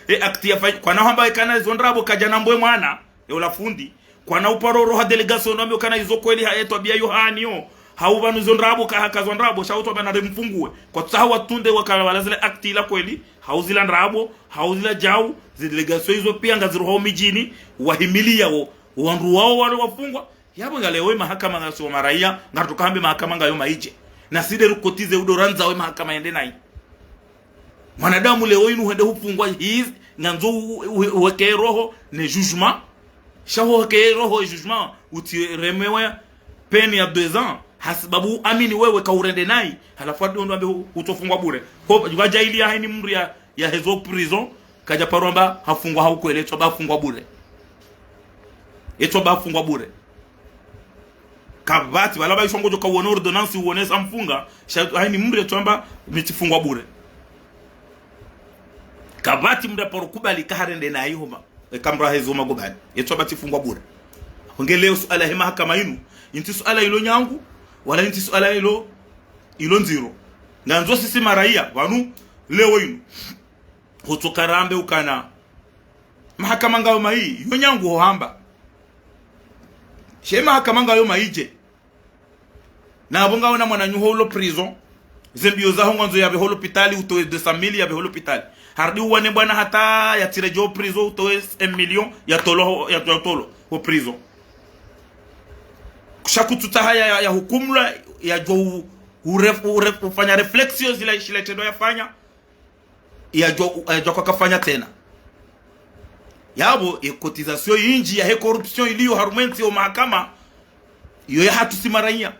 e acte yafanya. Kwana hamba ekana izo ndrabo kadja nambwe mwana, ye ula fundi. Kwana uparo roha délégation no ambe ukana izo kweli ha etwa bia Yohani yo. Hau pvanu izo ndrabo ka haka zo ndrabo, sha utwa bana rimfunguwe. Kwatsaha watunde wakala wala zile acte ila kweli, hau zila ndrabo, hau zila djau, zi délégation izo pia ngaziro ho midjini, wahimiliya wo, wandru wao wale wafungwa. Yapvo nga leo e mahakama ngasi wa maraiya, ngaritoka hambe mahakama ngayo maidje. Na si nde rukotize udo randza we mahakama yende nayi. Mwanadamu leo inu hende hufungwa hizi, ngandzo u-, u-, u-, uweke roho ne jugement. Sha ho heke roho e jugement, uti remewe peine ya deux ans. Hasibabu amini wewe ka urende nayi, halafu adi ondo ambe hu-, utofungwa bure. Ho, wadja ili ya haini mndru ya, ya hezo prison, kadja paro amba hafungwa hau kweli, etsoba hafungwa bure. Etsoba hafungwa bure. Kapvatsi, pvala pvaishwa ngodjo ka uone ordonnance uonesa mfunga, sha haini mndru etsoamba mi tsifungwa bure. Kapvatsi mndru aparo kubali ka harende nayi homa, eka mndru aheze homa gobani, etsoamba tsifungwa bure. Nge leo suala he mahakama inu, intsi suala ilo nyangu, wala intsi suala ilo, ilo ndziro. Ngandzo sisi maraiya, pvanu, leo inu. Hutsoka rambe ukana mahakama ngayo mayi, yo nyangu ho hamba. She mahakama ngayo mayidje. Na apvo ngawe na mwananyaho ulo prison. Ze mbio zaho ngwandzo yapve ho lopitali, utowe deux cent mille yapve ho lopitali. Harudi uwane bwana hata yatire djo prison, utowe un million, yatolo ho, ya, yatolo ho prison. Kusha kutsutsaha ya, ya, ya hukumulwa, yadjo u-, uref-, uref-, ufanya réflexion zila shila itrendo yafanya. Yadjo, yadjo kwakafanya tsena. Yapvo, e cotisation yindji ya he corruption iliyo harumwa entsi yo mahakama, iyo ya hatru si maraiya.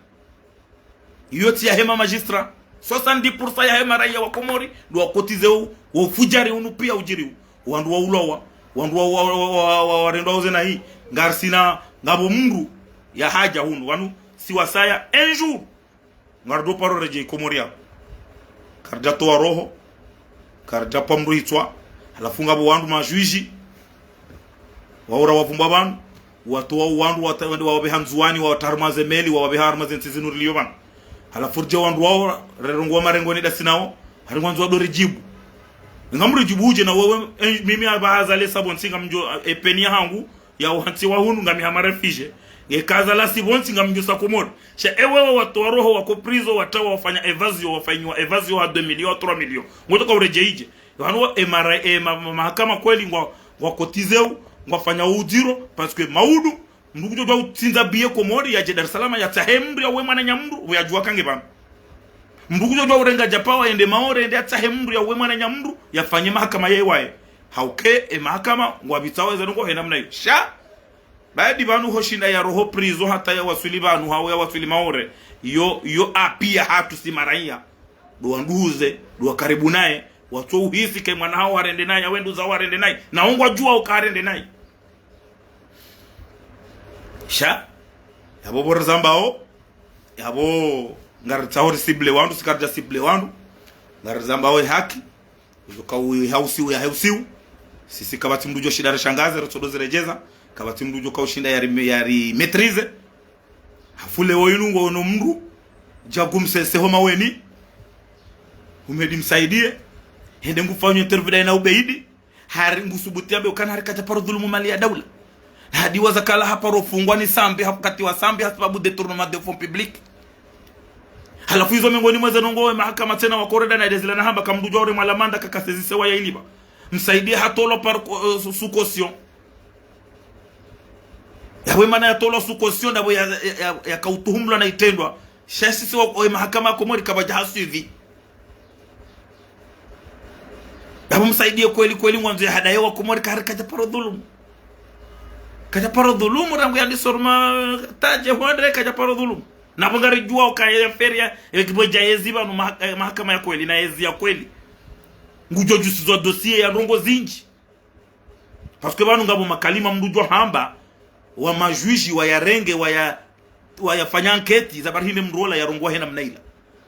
Iyo tsi ya he ma magistrat. Soixante-dix pour cent ya he maraiya wa Komori, ndo wa cotisé u, wo ufudjari unu pia udjiriwo. Wandru wa ulowa, wandru wa, wa, wa, wa, wa, warendwa uze na hii. Ngarisina, ngapvo mndru ya hadja hunu, wanu, si wasaya, un jour. Ngarido paro redjei Komori yapvo. Karidja towa roho. Karidja pva mndru hitswa. Halafu ngapvo wandru majuji. Waora wavumbwa pvanu. Watowa wandru wata-, wende wawapveha Ndzuwani, wawata harumwa ze meli, wawapveha harumwa ze ntsi zinu riliyo pvanu. Halafu ridja wandru wao, rerongowa marengoni ndasi nao. Hari ngwandzo wado ridjibu. Ngamridjibu udje na wewe, eh, mimi apvaha Azali Issa pvontsi ngamdjo, eh, peine ya hangu. Ya uhantsiwa hunu ngami hama réfugié. Nge kaza lasi pvontsi ngamdjusa Komori. Sha ewewe watowa roho wako prison watawa wafanya évasion, wafanyiwa évasion ha deux millions, trois millions. Ngoto ka uredjeyi dje. Wanu wa emara, e ma-, ma-, mahakama kweli ngwa, ngwa cotisé u, ngwafanya udziro, parce que maudu, mndru kudjo djuwa utsindza billet Komori yadje Dar es Salaam yatsahe mndru yawe mwananya mndru, we yadjuwa kange pvanu. Mndru kudjo djuwa urenga djapawa yende Maore, yende yatsahe mndru yawe mwananya mndru, yafanye mahakama ye waye. Hauke, e mahakama, ngwapvitsawo eza ndrongo he namna iyo. Sha, baadi pvanu hoshinda ya roho prison hata ya waswili pvanu hau ya waswili Maore. Yo, yo apiya hatru si maraiya. Ndo wanduhuze, ndo wakaribu naye, watso uhisi ke mwana hao harende naye, awe nduza harende naye. Na ongwa djuwa uka harende naye. Sha, yapvo pvo rizambao, yapvo Ngaritsaho ri cible wandru, si karidja cible wandru. Ngarizambao ye haki. Ujo kau hausiu ya hausiu. Sisi kapvatsi mndru ujo shinda rishangaze, ritsodo ziredjeza. Kapvatsi mndru ujo kau shinda yari, yari maîtriser. Halafu leo inu ngoono mndru, djagu msese ho Maweni. Humedi Msaidie. Hende ngufanyo interview daye na Ubeidi. Hari ngusubuti yambe ukana hari kadja paro dhulumu mali ya daula. Hadi waza kala haparo fungwa ni Sambi, hapvo katiwa Sambi, hasababu détournement de fonds publics. Halafu izo mengoni mweze ndrongoo ye mahakama tsena wakoreda na idezila na hamba kamndru djwa ure mwalamanda kakasezise wa ya iliba. Msaidie hatolwa par, eh, sous caution. Yawe mana yatolwa sous caution, ndapvo ya, ya, ya, yakautuhumlwa na itrendwa. Sha sisi wa, oye mahakama ya Komori kapvadja ha suivi. Ndapvo Msaidie kweli kweli ngwandzo ya hadaye wa Komori ka hari kadja paro dhulumu. Kadja paro dhulumu, rangu yandi sorma tadje hwandre kadja paro dhulumu. Napvo ngaridjuwa ukaya affaire ya, ya kibwe dja yezi pvanu maha-, eh, mahakama ya kweli, na yezi ya kweli. Ngujo djusizwa dossier ya ndrongoo zindji. Parce que pvanu ngapvo makalima mndru djo hamba, wa majuge, wayarenge, waya, wayafanya enquête, za bari hinde mndru ola yarongowa he namna ila.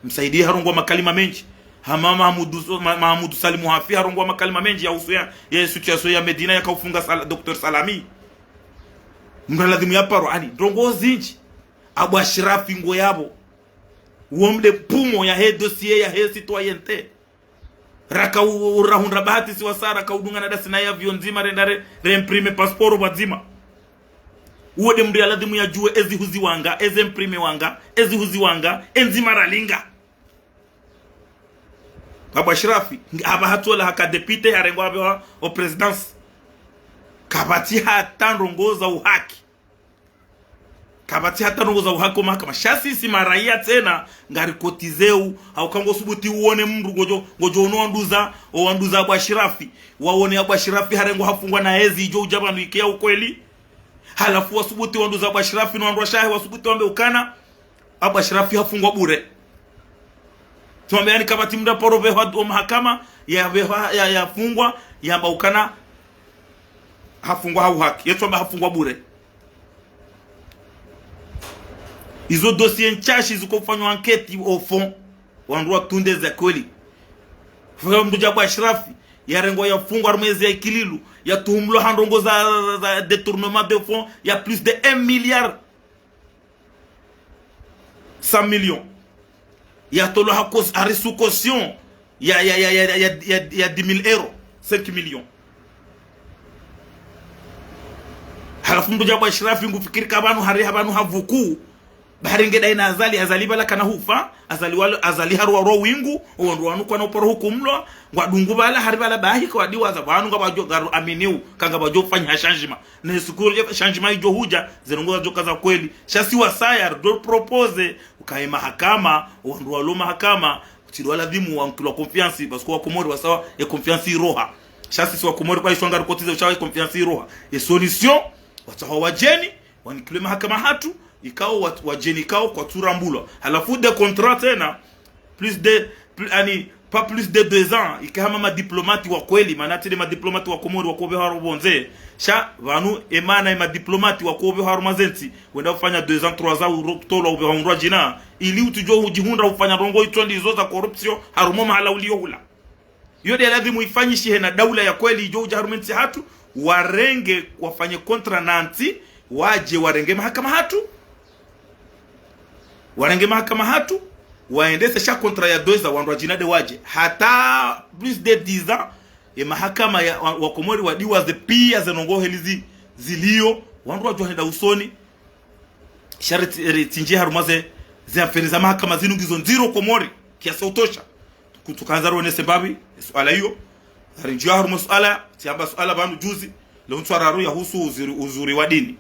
Msaidie harongowa makalima mendji. Hama Mahamudu, Ma-, Mahamudu Salimu Hafi harongowa makalima mendji yahusu ya, ya situation ya Medina yakaufunga Sal-, Docteur Salami. Mndru ladhimu yaparo, ani, ndrongoo zindji. Abu Ashirafi ngo yapvo. Uwo mde poumon ya he dossier ya he citoyenneté. Raka u-, u-, rahundra bahati si wasa, raka udungana dasi na ye avion ndzima, renda re, re imprimer passeport pvwadzima. Uwo de mndru ya ladhimu yadjuwe ezi huziwanga, ezi imprimer wanga, ezi huziwanga, e ndzima ralinga. Abu Ashirafi, nge-, hapva hatsola haka député, harengwa hapveha o présidence. Kapvatsi hata ndrongoo za uhaki. Kapvatsi hata ndrongoo za uhaki o mahakama. Sha sisi maraiya tsena, ngarikotizeo, hauka ngosubuti uone mndru ngojo, ngojo ono wanduza, o wanduza Abu Ashirafi. Waone Abu Ashirafi harengwa hafungwa na ezi ijo uja pvanu ike ya ukweli. Halafu wasubuti wanduza Abu Ashirafi no wandru washahe wasubuti wambe ukana Abu Ashirafi hafungwa bure. Tsiwambe yani kapvatsi mndru paro pvehwa o mahakama, ya pvehwa, ya, yafungwa, yamba ukana hafungwa ha uhaki. Yetsu amba hafungwa bure. Izo dossier ntsashi ziko ufanywa enquête au fond. Wandru watunde za kweli. Fika mndru ja Abu Ashirafi, yarengwa yafungwa harumwa ezi ya Ikililu, yatuhumlwa ha ndrongoo za, za, za détournement de fonds ya plus de un milliard cent millions. Yatolwa ha cau-, hari sous caution ya, ya, ya dix mille euros, cinq millions. Halafu mndru ja Abu Ashirafi ngufikiri ka pvanu hari ha pvanu havuku, bari nge dayi na Azali, Azali pvala kana hufa, Azali walo, Azali haruwa ro wingu, o wandru wanu kwana uparo hukumlwa, ngwadungu pvala, hari pvala bahi, kwadiwaza, pvanu ngapvajo ngaru aminiu, ka ngapvajo fanya changement. Ne siku yo changement ijo huja, ze ndrongoo zajo ka za kweli. Sha si wasaya, do proposer, ukaye mahakama, o wandru walo mahakama, tsi ndo waladhimu wankilwa confiance, parce que wa Komori wasawa, e confiance iroha. Sha sisi wa Komori pvaiswa ngarikotize ushawa e confiance iroha. E solution, watsaha wadjeni, wanikilwe mahakama hatru, ikao wat-, wadjeni ikao kwatsurambulwa. Halafu de contrat tsena, plus de, plus, ani, pas plus de deux ans, ike hama madiplomate wa kweli, mana tsi de madiplomate wa Komori wako pvehwa haro pvondze. Sha, pvanu, e mana e madiplomate wako pvehwa harumwa ze ntsi, wenda ufanya deux ans, trois ans, uro-, tolwa upvehwa undrwa djina, ili utsijo hujihundra ufanya ndrongoo itso ndizo za corruption, harumwa mahala uliyo hula. Yo de ladhimu ifanyishihe na daula ya kweli ijo uja harumwa e ntsi hatru, warenge, wafanye contrat na ntsi, waje warenge mahakama hatru. Warenge mahakama hatru, waendese sha contrat ya deux ans, wandru wadjina de waje. Hata plus de dix ans, e mahakama ya, wa, wa Komori wadiwaze pia ze ndrongoo heli zi, ziliyo, wandru wajo henda usoni. Sha ritsi-, ritsindjie harumwa ze, ze affaire za mahakama zinu ngizo ndziro Komori, kiasi ya utosha. Kutsukandza rionese mbapvi, e suala iyo. Ngarindjiyo harumwa e suala, tsiamba suala pvanu juzi, leo ntswa raru yahusu uzuri, uzuri wa dini.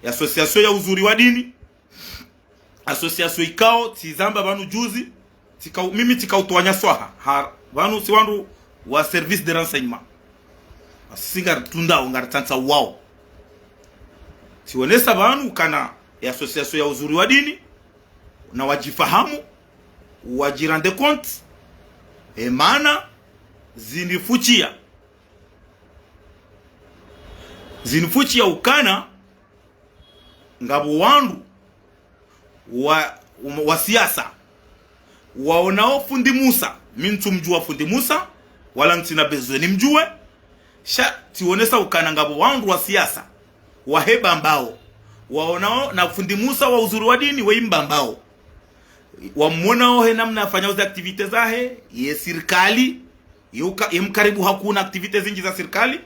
E association ya uzuri wa dini, association ikao, tsizamba pvanu juzi, tsikao, mimi tsikao utwanya swaha, ha, pvanu si wandru wa service de renseignement. Sisi ngaritrundao, ngaritsantsauwao. Tsionesa pvanu ukana e association ya uzuri wa dini, na wajifahamu, wajirende compte, e mana, zinifuchia. Zinifuchia ukana, ngapvo wandru, wa, um, wa siasa, waonao fundi Musa, mi ntsumdjuwa fundi Musa, wala ntsina besoin nimdjuwe, sha tsionesa ukana ngapvo wandru wa siasa, wahe Bambao, waonao na fundi Musa wa Uzuri wa Dini, weyi Mbambao. Wamwonao he namna afanyao ze activités zahe, ye sirikali, ye uka-, ye mkaribu hakuna activités zinji za sirikali,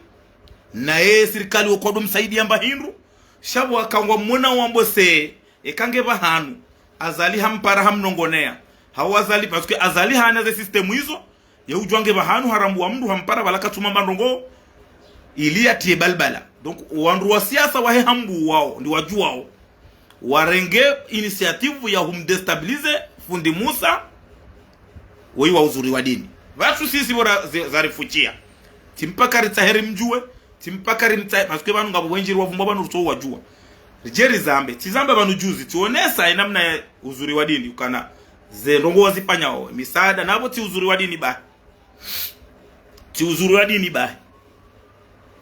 na ye sirikali wo kwadjo msaidia mba hindru, sha pvo waka ngwamwonao wambo se, eka nge pvahanu, Azali hampara hamnongonea. Hau Azali, parce que Azali hana ze système izo, ye udjuwa nge pvahanu harambuwa mndru hampara pvala katsuma mba ndrongo, ili yatiye balbala. Donc, wandru wa siasa wahe hambu wao, ndi wadjuwao. Warenge initiative ya humdéstabiliser fundi Musa, weyi wa Uzuri wa Dini. Pvatsu sisi pvo ra-, ze-, zarifuchia. Tsi mpaka ritsahe rimdjuwe, tsi mpaka rimtsahe, parce que pvanu ngapvo wendji riwavumbwa pvanu rutso wadjuwa. Ridje rizambe, tsizamba pvanu juzi, tsionesa ye namna ya Uzuri wa Dini, ukana ze ndrongo wazifanyao, misaada, napvo tsi Uzuri wa Dini bahi. Tsi Uzuri wa Dini bahi.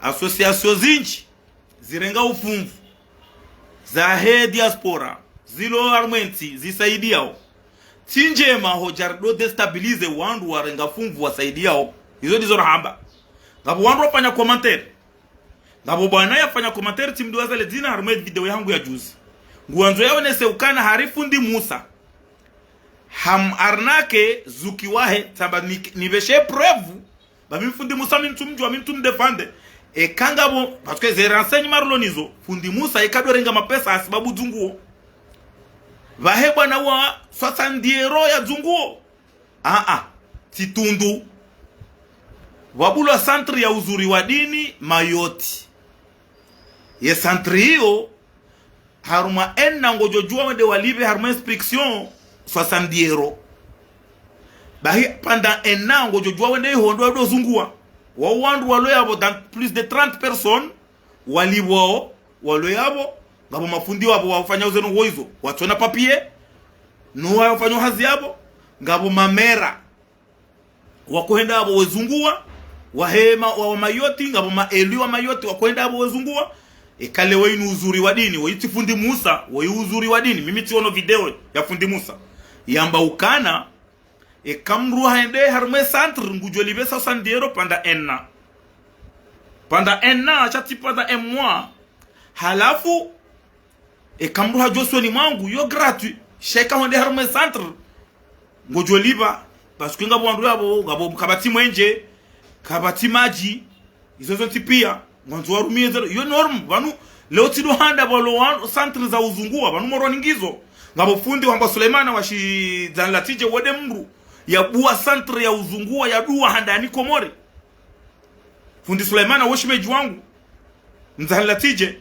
Associations zinji, zirenga ufunvu, zahe diaspora, zilo harumwa entsi, zisaidiao. Tsi ndjema ho jarido déstabiliser wandru warenga funvu wasaidiao. Izo ndizo rahamba. Ngapvo wandru wafanya commentaire. Ngapvo bwana yafanya commentaire tsimdjuwa zale dzina harumwa video yahangu ya juzi. Nguwandzo yaonese ukana hari fundi Musa. Ham arnaquer Zuki wahe, tsamba ni-, nipveshe preuve, ba mi fundi Musa mi ntsumdjuwa, mi ntsumdéfendre. Eka ngapvo, parce que ze renseignements rilo nizo, fundi Musa eka ndo renga mapesa hasibabu dzunguo. Pvahe bwana wa soixante euros ya dzunguo. Ah, ah, tsi tundu. Pvwabulwa centre ya Uzuri wa Dini Mayotte. Ye centre iyo, harumwa un an ngodjo djuwa wende walipve harumwa inscription soixante euros. Bahi pendant un an ngodjo djuwa wende iho ndo wado zunguwa. Wao wandru walo yapvo dans plus de trente personnes walipvwao, walo yapvo, ngapvo mafundi wapvo wafanyao ze ndrongo izo, watsona papier, no wafanyao hazi yapvo, ngapvo mamera wakohenda yapvo wezunguwa, wahe ma-, wa, wa Mayotte, ngapvo ma élus wa Mayotte wakohenda yapvo wezunguwa. Eka leo inu Uzuri wa Dini, woyi tsi fundi Musa, woyi Uzuri wa Dini, mimi tsiono video ya fundi Musa. Yamba ukana, eka mndru hende harumwa centre, ngudjo lipve soixante euros pendant un an. Pendant un an, sha tsi pendant un mois. Halafu, eka mndru hadja usoni mwangu, yo gratuit. Sha eka hende harumwa centre, ngodjo lipva. Parce que ngapvo wandru yapvo, ngapvo kapvatsi mwenje, kapvatsi madji, izo zontsi pia. Ngwandzo warumie zero. Yo norme, pvanu, leo tsindo handa pvwalo wa centre za uzunguwa, pvanu Moroni ngizo. Ngapvo fundi wahambwa Sulaimana wa shi Dzanlatidje wende mndru, yabuwa centre ya uzunguwa, yaduwa handani Komori. Fundi Sulaimana wo shemedji wangu. Mdzanlatidje.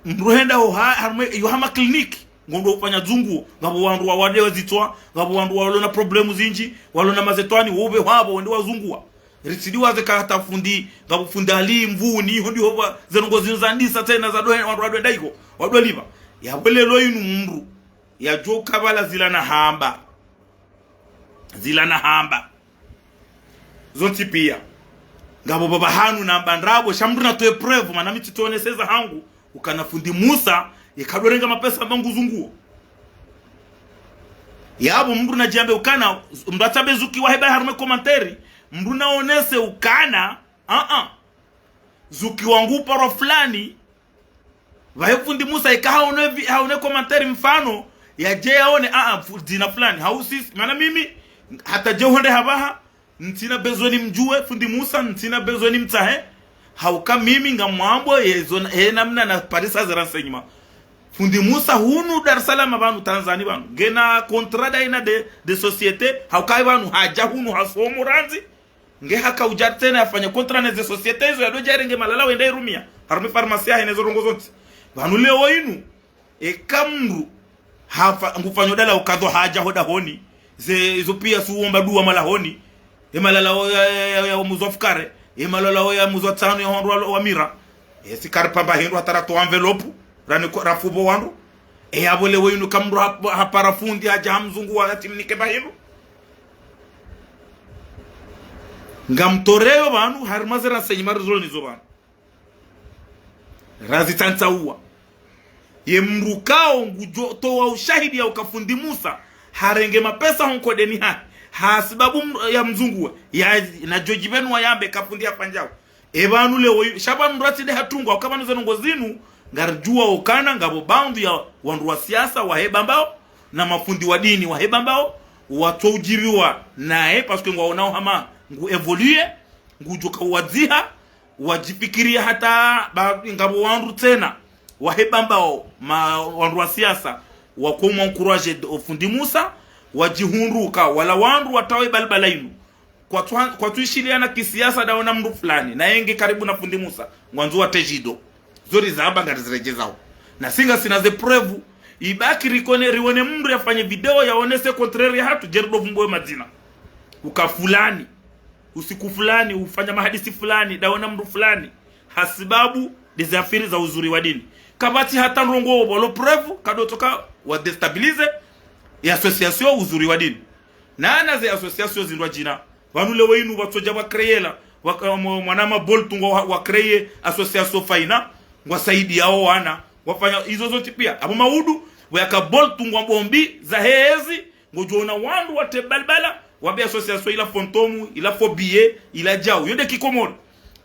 Mndru henda ho ha, harumwa, yo hama clinique. Ngondo ufanya dzunguo. Ngapvo wandru wawade wa zitswa. Ngapvo wandru walo na problèmes zinji. Walo na mazetwani. Wo upvehwa pvo wende wazunguwa. Ritsidjuwa ze ka hata fundi. Ngapvo fundi Ali Mvuni. Ho ndiho pvwa ze ndrongo zinu zandisa tsena za dohe. Wandru wado wenda iko. Wado lipva. Yapvo leo inu mndru. Yadjo kabala zila nahamba. Zila nahamba. Zontsi pia. Ngapvo pvapvahanu namba ndrabo, sha mndru natowe preuve, mana mi tsitsoneseza hangu, ukana fundi Musa, yeka ndo renga mapesa mba nguzunguo. Yapvo mndru nadjambe ukana, mndru atsambe Zuki wahe bahi harumwa commentaire, mndru naonese ukana, ah, ah. Zuki wangu uparo fulani, pvahe fundi Musa ika haone vi-, haone commentaire mfano, yadje yaone, ah, ah, fu-, dzina fulani. Hau sisi, mana mimi, hata dje uhonde hapvaha, ntsina besoin nimdjuwe, fundi Musa, ntsina besoin nimtsahe. Hauka mimi ngamwambo, ye zo na, he namna naparisa ze renseignements. Fundi Musa hunu Dar es Salaam pvanu, Tanzanie pvanu. Ngena contrat daina de, de société, hauka pvanu hadja hunu hasomo randzi. Nge haka udja tsena yafanya contrat ne ze société izo yadodja yarenge malala wende irumia. Harumwa pharmacie yahe ne zo ndrongo zontsi. Pvanu leo inu. Eka mndru. Hafa, ngufanyo dala ukadho hadja ho dahoni. Ze, izo pia si uomba dua malahoni. E malala o ya, ya, ya, ya muzwa fukare. E malala o ya muzwa tsanu ya hondro wa, wa mira. E si karipva mba hindru hata ratowa enveloppe. Rani ko-, rafupvo wandru. E yapvo leo inu eka mndru hap-, hapara fundi hadja hamzunguwa yatsimnike mba hindru. Ngamtoreyo pvanu, harumwa ze renseignements rizolo nizo pvanu. Razitsantsauwa. Ye mdru kao ngudjo towa ushahidi ya uka fundi Musa harenge mapesa ho nkodeni hahe, ha sababu mdru- ya mzunguwe, ya, nadjo djipvenu wayambe ka fundi yafanyao. Epvanu leo, sha pvanu mdru atsi de hatungwa, uka pvanu ze ndrongoo zinu, ngaridjuwa ukana ngapvo baadhwi ya wandru wa siasa wahe Bambao, na mafundi wa dini wahe Bambao, watso udjipviwa naye, parce que ngwaonao hama ngu évoluer, ngudjo ka uwadziha, wadjifikiriya hata ba, ngapvo wandru tsena wahe Bambao, ma, wandru wa siasa, wako mwa encourager o fundi Musa, wadjihundru ka wala wandru watawe balbala inu. Kwatsu-, kwatsuishiliana kisiasa dawe na mdru fulani, na yenge karibu na fundi Musa, ngwandzo watejido. Zo rizamba ngariziredjezao. Na si ngasina ze preuve, ibaki rikone, riwone mdru yafanye video yaonese contraire ya hatru, djeri do vumbuwe madzina. Uka fulani, usiku fulani, ufanya mahadisi fulani, dawe na mdru fulani. Ha sababu, de ze affaire za uzuri wa dini. Kapvatsi hata ndrongoo walo preuve, kado toka wa déstabiliser, ya association uzuri wa dini. Na, na ze association zindrwadjina. Pvanu leo inu watsodja wa créer la, wa, mo- mwana ma Boltu ngwa wa, wa créer association faina, ngwasaidiyao wana, wafanya izo zontsi pia. Apvo maudu, wayaka Boltu ngwa bombi, za hezi, ngodjo ona wandru wate balbala, wabe association ila fantôme, ila faux billet, ila djau. Yo de kikomori.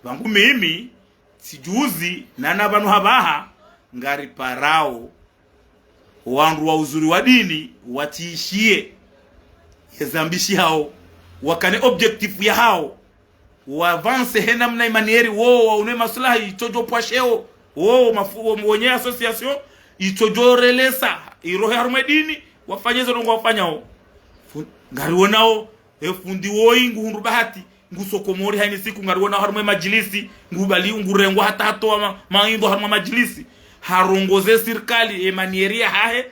Pvangu mimi, tsidjuzi, nana pvanu hapvaha, ngariparao. Wandru wa uzuri wa dini, watsishiye. Ye zambishi hao. Wakane objectif ya hao. Wa avance he namna imanieri wo, waone maslahi, itsodjo pvwasheo. Wo, mafu-, wo, wenye association, itsodjo relesa. Irohe harumwe dini, wafanye ze ndrongoo wafanyao. Fu-, ngariwonao, e fundi woyi nguhundru bahati, nguso Komori hayina siku ngariwona harumwe madjilisi, ngubali ngurengwa hata hatowa ma, maindro harumwe madjilisi. Harongoze sirikali, e manieri ya hahe.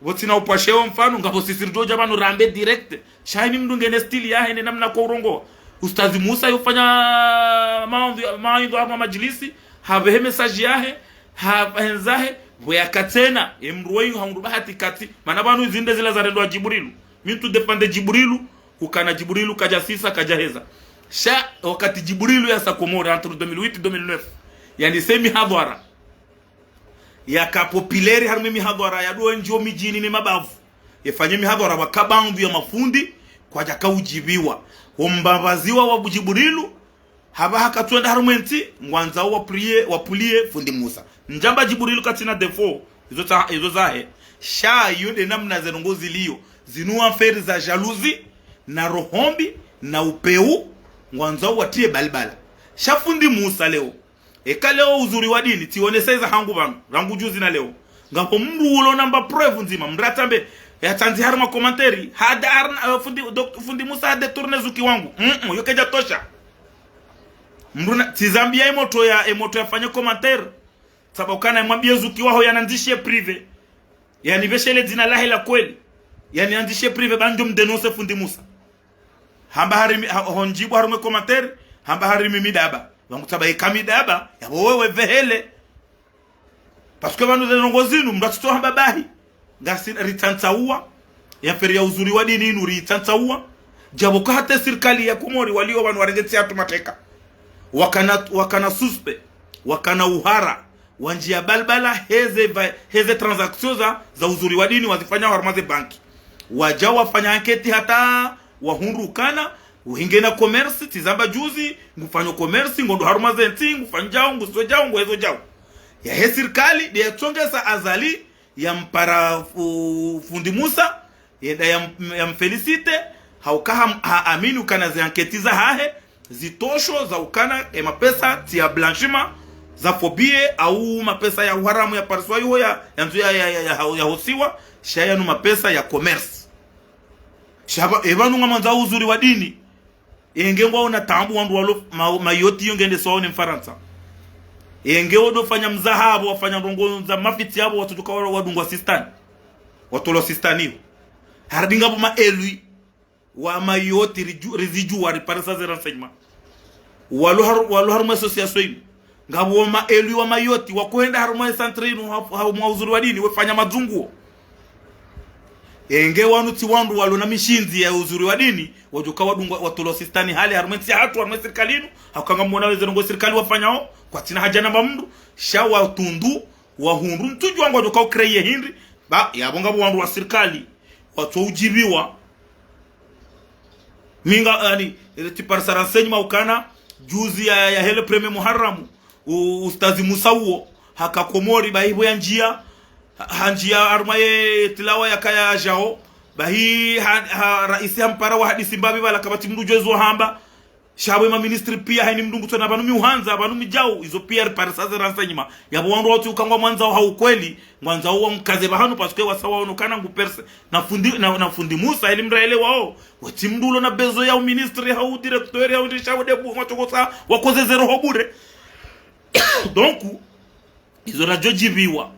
Pvotsina upvwasheo mfano, ngapvo sisi ridjodja pvanu rambe direct. Sha hayina mdru ngena style yahe ne namna ko urongoa. Ustadhi Musa yofanya maindro, maindro harumwe madjilisi, hapvehe message yahe, hapvahendzahe, pvoyaka tsena, e mdru woyi hahundru bahati kati, mana pvanu zinde zila zarendwa Djibrilu. Mi ntsu défendre Djibrilu, hukana Djibrilu kadjasisa, kadjaheza. Sha, wakati Djibrilu yasa Komori, entre deux mille huit, deux mille neuf. Yandise mihadhwara. Yaka populaire harumwe mihadhwara, yaduwa ndjiyo midjini ne mabavu. Yefanye mihadhwara waka baadhwi ya mafundi, kwadjaka udjipviwa. Wo mbapvaziwa wa Djibrilu, hapvaha katsuenda harumwe ntsi, ngwandzao wapvuliye, wapvuliye fundi Musa. Ndjamba Djibrilu katsina défaut, izo tsa-, izo zahe. Sha yo de namna ze ndrongoo ziliyo. Zinu affaire za jalousie, na roho mbi, na upeu, ngwandzao watriye balbala. Sha fundi Musa leo. Eka leo uzuri wa dini, tsioneseza hangu pvanu, rangu djuzi na leo. Ngapvo mdru ulo namba preuve ndzima, mdru atsambe, yatsandzi harumwa commentaire, hada harna, eh, fundi, dok-, fundi Musa hade tourner zuki wangu. Mm, mm, yo kedja tosha. Mdru na, tsizambiya e motro ya, e motro yafanye commentaire. Tsamba ukana mwambiye zuki waho yanandzishiye privé. Yanipveshele dzina lahe la kweli. Yanandzishiye privé, ba ndjo mdénoncer fundi Musa. Hamba hari mi, ha, hondjibu harumwe commentaire, hamba hari mi midaba. Pvangu tsamba ika midaba, yapvo wewe pvehele. Parce que pvanu ze ndrongoo zinu, mdru atsutso hamba bahi. Ngasi ritsantsauwa, ye affaire ya uzuri wa dini inu ritsantsauwa. Djapvo ka hata sirikali ya Komori waliyo pvanu warenge ntsi yahatru mateka. Wakana, wakana suspect, wakana uhara, wandjiya balbala, heze va-, heze transaction za, za uzuri wa dini wazifanya harumwa ze banki. Wadja wafanya enquête hata wahundru ukana, uhingena commerce, tsizamba djuzi, ngufanyo commerce, ngondo harumwa ze ntsi, ngufanyao, nguswejao, nguhezojao. Yahe sirikali, de yatsongesa Azali, yampara fu-, fundi Musa, yenda yam-, yamféliciter, hauka ha, ha amini ukana ze enquête zahahe, zitosho za ukana, e mapesa, tsi ya blanchiment, za faux billet, au mapesa ya uharamu yapariswa iho ya, yandzo ya, ya, ya, ya, ya hosiwa, sha yanu mapesa ya commerce. Sha pva, e pvanu ngamwandzao uzuri wa dini. Enge ngwaona taabu wandru walo ma, Mayotte yo ngendeswao ne Mfarantsa. Enge wodofanya mzaha apvo, wafanya ndrongoo za mafitsi apvo, watsodjoka wa, wadungwa sistani. Watolwa sistani yo. Harudi ngapvo ma élus wa Mayotte ridju-, rizidjuwa riparisa ze renseignements. Walo haru-, walo harumwa association inu. Ngapvo ma élus wa Mayotte, wakohenda harumwa centre inu ha, harumwa uzuri wa dini, wefanya madzunguo. Enge wanu tsi wandru walo na mishindzi ya uzuri wa dini, wadjoka wadungwa, watolwa sistani hale harumwe ntsi yahatru, harumwe sirikali inu, hauka ngamwona weze ndrongoo sirikali wafanyao, kwatsina haja namba mdru, sha watundu, wahundru ntsudjuwa ngwadjo kao créer hindri. Ba yapvo ngapvo wandru wa sirikali watso udjibiwa. Mi nga, yaani, tsiparisa renseignement ukana juzi ya, ya, yahe le premier Muharram, u, ustadhi Musa uwo haka Komori, bahi pvo yandjiya, ha, handjiya harumwa ye tilawa yakaya yadjao, bahi ha, ha, raisi hampara wahadisi mbapvi pvala kapvatsi mndru udjuwa izo hamba. Sha pvo ema ministre pia hayini mndru ngutsona pvanu mi uhandza, pvanu mi djau, izo pia riparisa ze renseignement. Yapvo wandru watsi uka ngwamwandzao ha ukweli, ngwandzao wamkaze pvahanu, parce que wasa waono ukana ngu perse. Na fundi, na, na fundi Musa, ili mraelewao, wetsi mndru ulo na besoin ya uministre, hau directeur, hau ndisha udebu, mwatsokosa, wakoze ze roho bure. Donc, izo radjo djibiwa,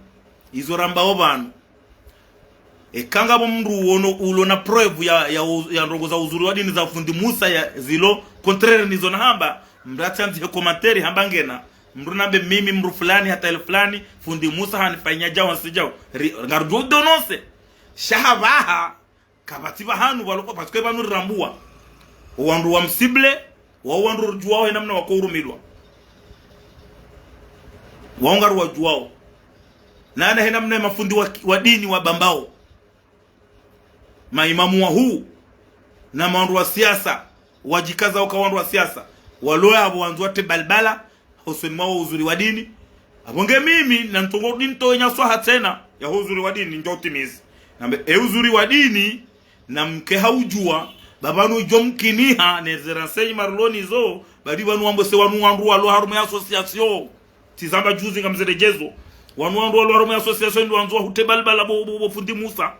izo rambao pvanu. Eka ngapvo mndru uono, ulo na preuve ya, ya, u- ya ndrongo za uzuri wa dini za fundi Musa ya zilo contraire nizo nahamba, mndru atsandzihe commentaire hamba ngena, mndru nambe mimi mndru fulani hata ile fulani, fundi Musa hanifanyia djau nsi djau. Ri- ngarudjo dénoncer. Sha hapvaha, kapvatsi pvahanu pvalo, parce que pvanu rirambuwa. Owandru wa mcible, wao wandru ridjuwao he namna wako urumilwa. Wao ngariwadjuwao. Nana he namna mafundi wa, wa dini wabambao. Maimamu wahuu, na mawandru wa siasa, wadjikaza uka wandru wa siasa. Walo yapvo wandzo watre balbala, hosoni mwawo uzuri wa dini. Apvo nge mimi, na ntsongo dini to wenya swaha tsena, ya ho uzuri wa dini, ndjo utimizi. Nambe, e uzuri wa dini, na mke haudjuwa, ba pvanu idjo mkiniha, ne ze renseignement marloni zo, badi pvanu wambo se wanu wandru walo harumwa ye association. Tsizamba juzi ngamzeredjezo. Wanu wandru walo harumwa ye association ndo wandzo wahutre balbala bo, bo, bo fundi Musa.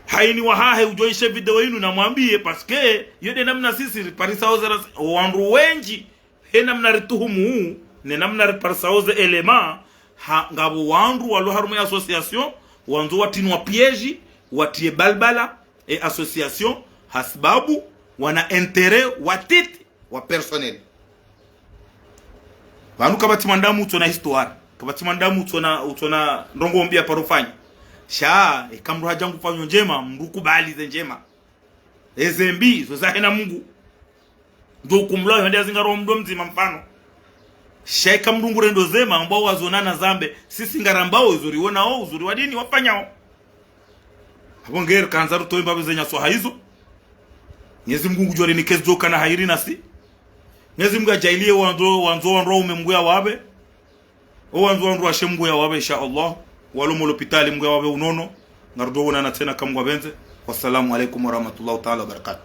Hayini wahahe udjo ishe video inu namwambiye, parce que, yo nde namna sisi riparisao ze rense- wandru wendji, he namna rituhumu, ne namna riparisao ze éléments, ha, ngapvo wandru walo harumwa ye association, wandzo watinwa piège, watriye balbala, e association, hasibabu, wana intérêt, watiti, wa personnel. Pvanu kapvatsi mwanadamu utsona histoire, kapvatsi mwanadamu utsona, utsona ndrongo mbi ya paro fanya. Sha, eka mndru hadja ngu fanyo ndjema, mndru kubali ze ndjema. Eze mbi, zo zahe na Mungu. Ndo ukumlwa yo nde ya zingaro mndru mdzima mfano. Sha eka mndru ngurendo zema, ambao wazona na zambe, sisi ngarambao uzuri wonao, uzuri wa dini wafanyao. Apvo ngeri kandza rutowe mbapvi ze nyaswaha izo. Mwenyezi Mungu ngudjo rinike zidjo kana hairi nasi. Mwenyezi Mungu adjaaliye wandzo, wandzo wandru waume Mungu yawapve. O wandzo wandru washe Mungu yawapve, insha Allah. Walo mo lopitali Mungu yawapve unono. Ngarudjo wonana tsena eka Mungu apvendze. Wassalamu alaikum warahmatullahi taala wabarakatuh.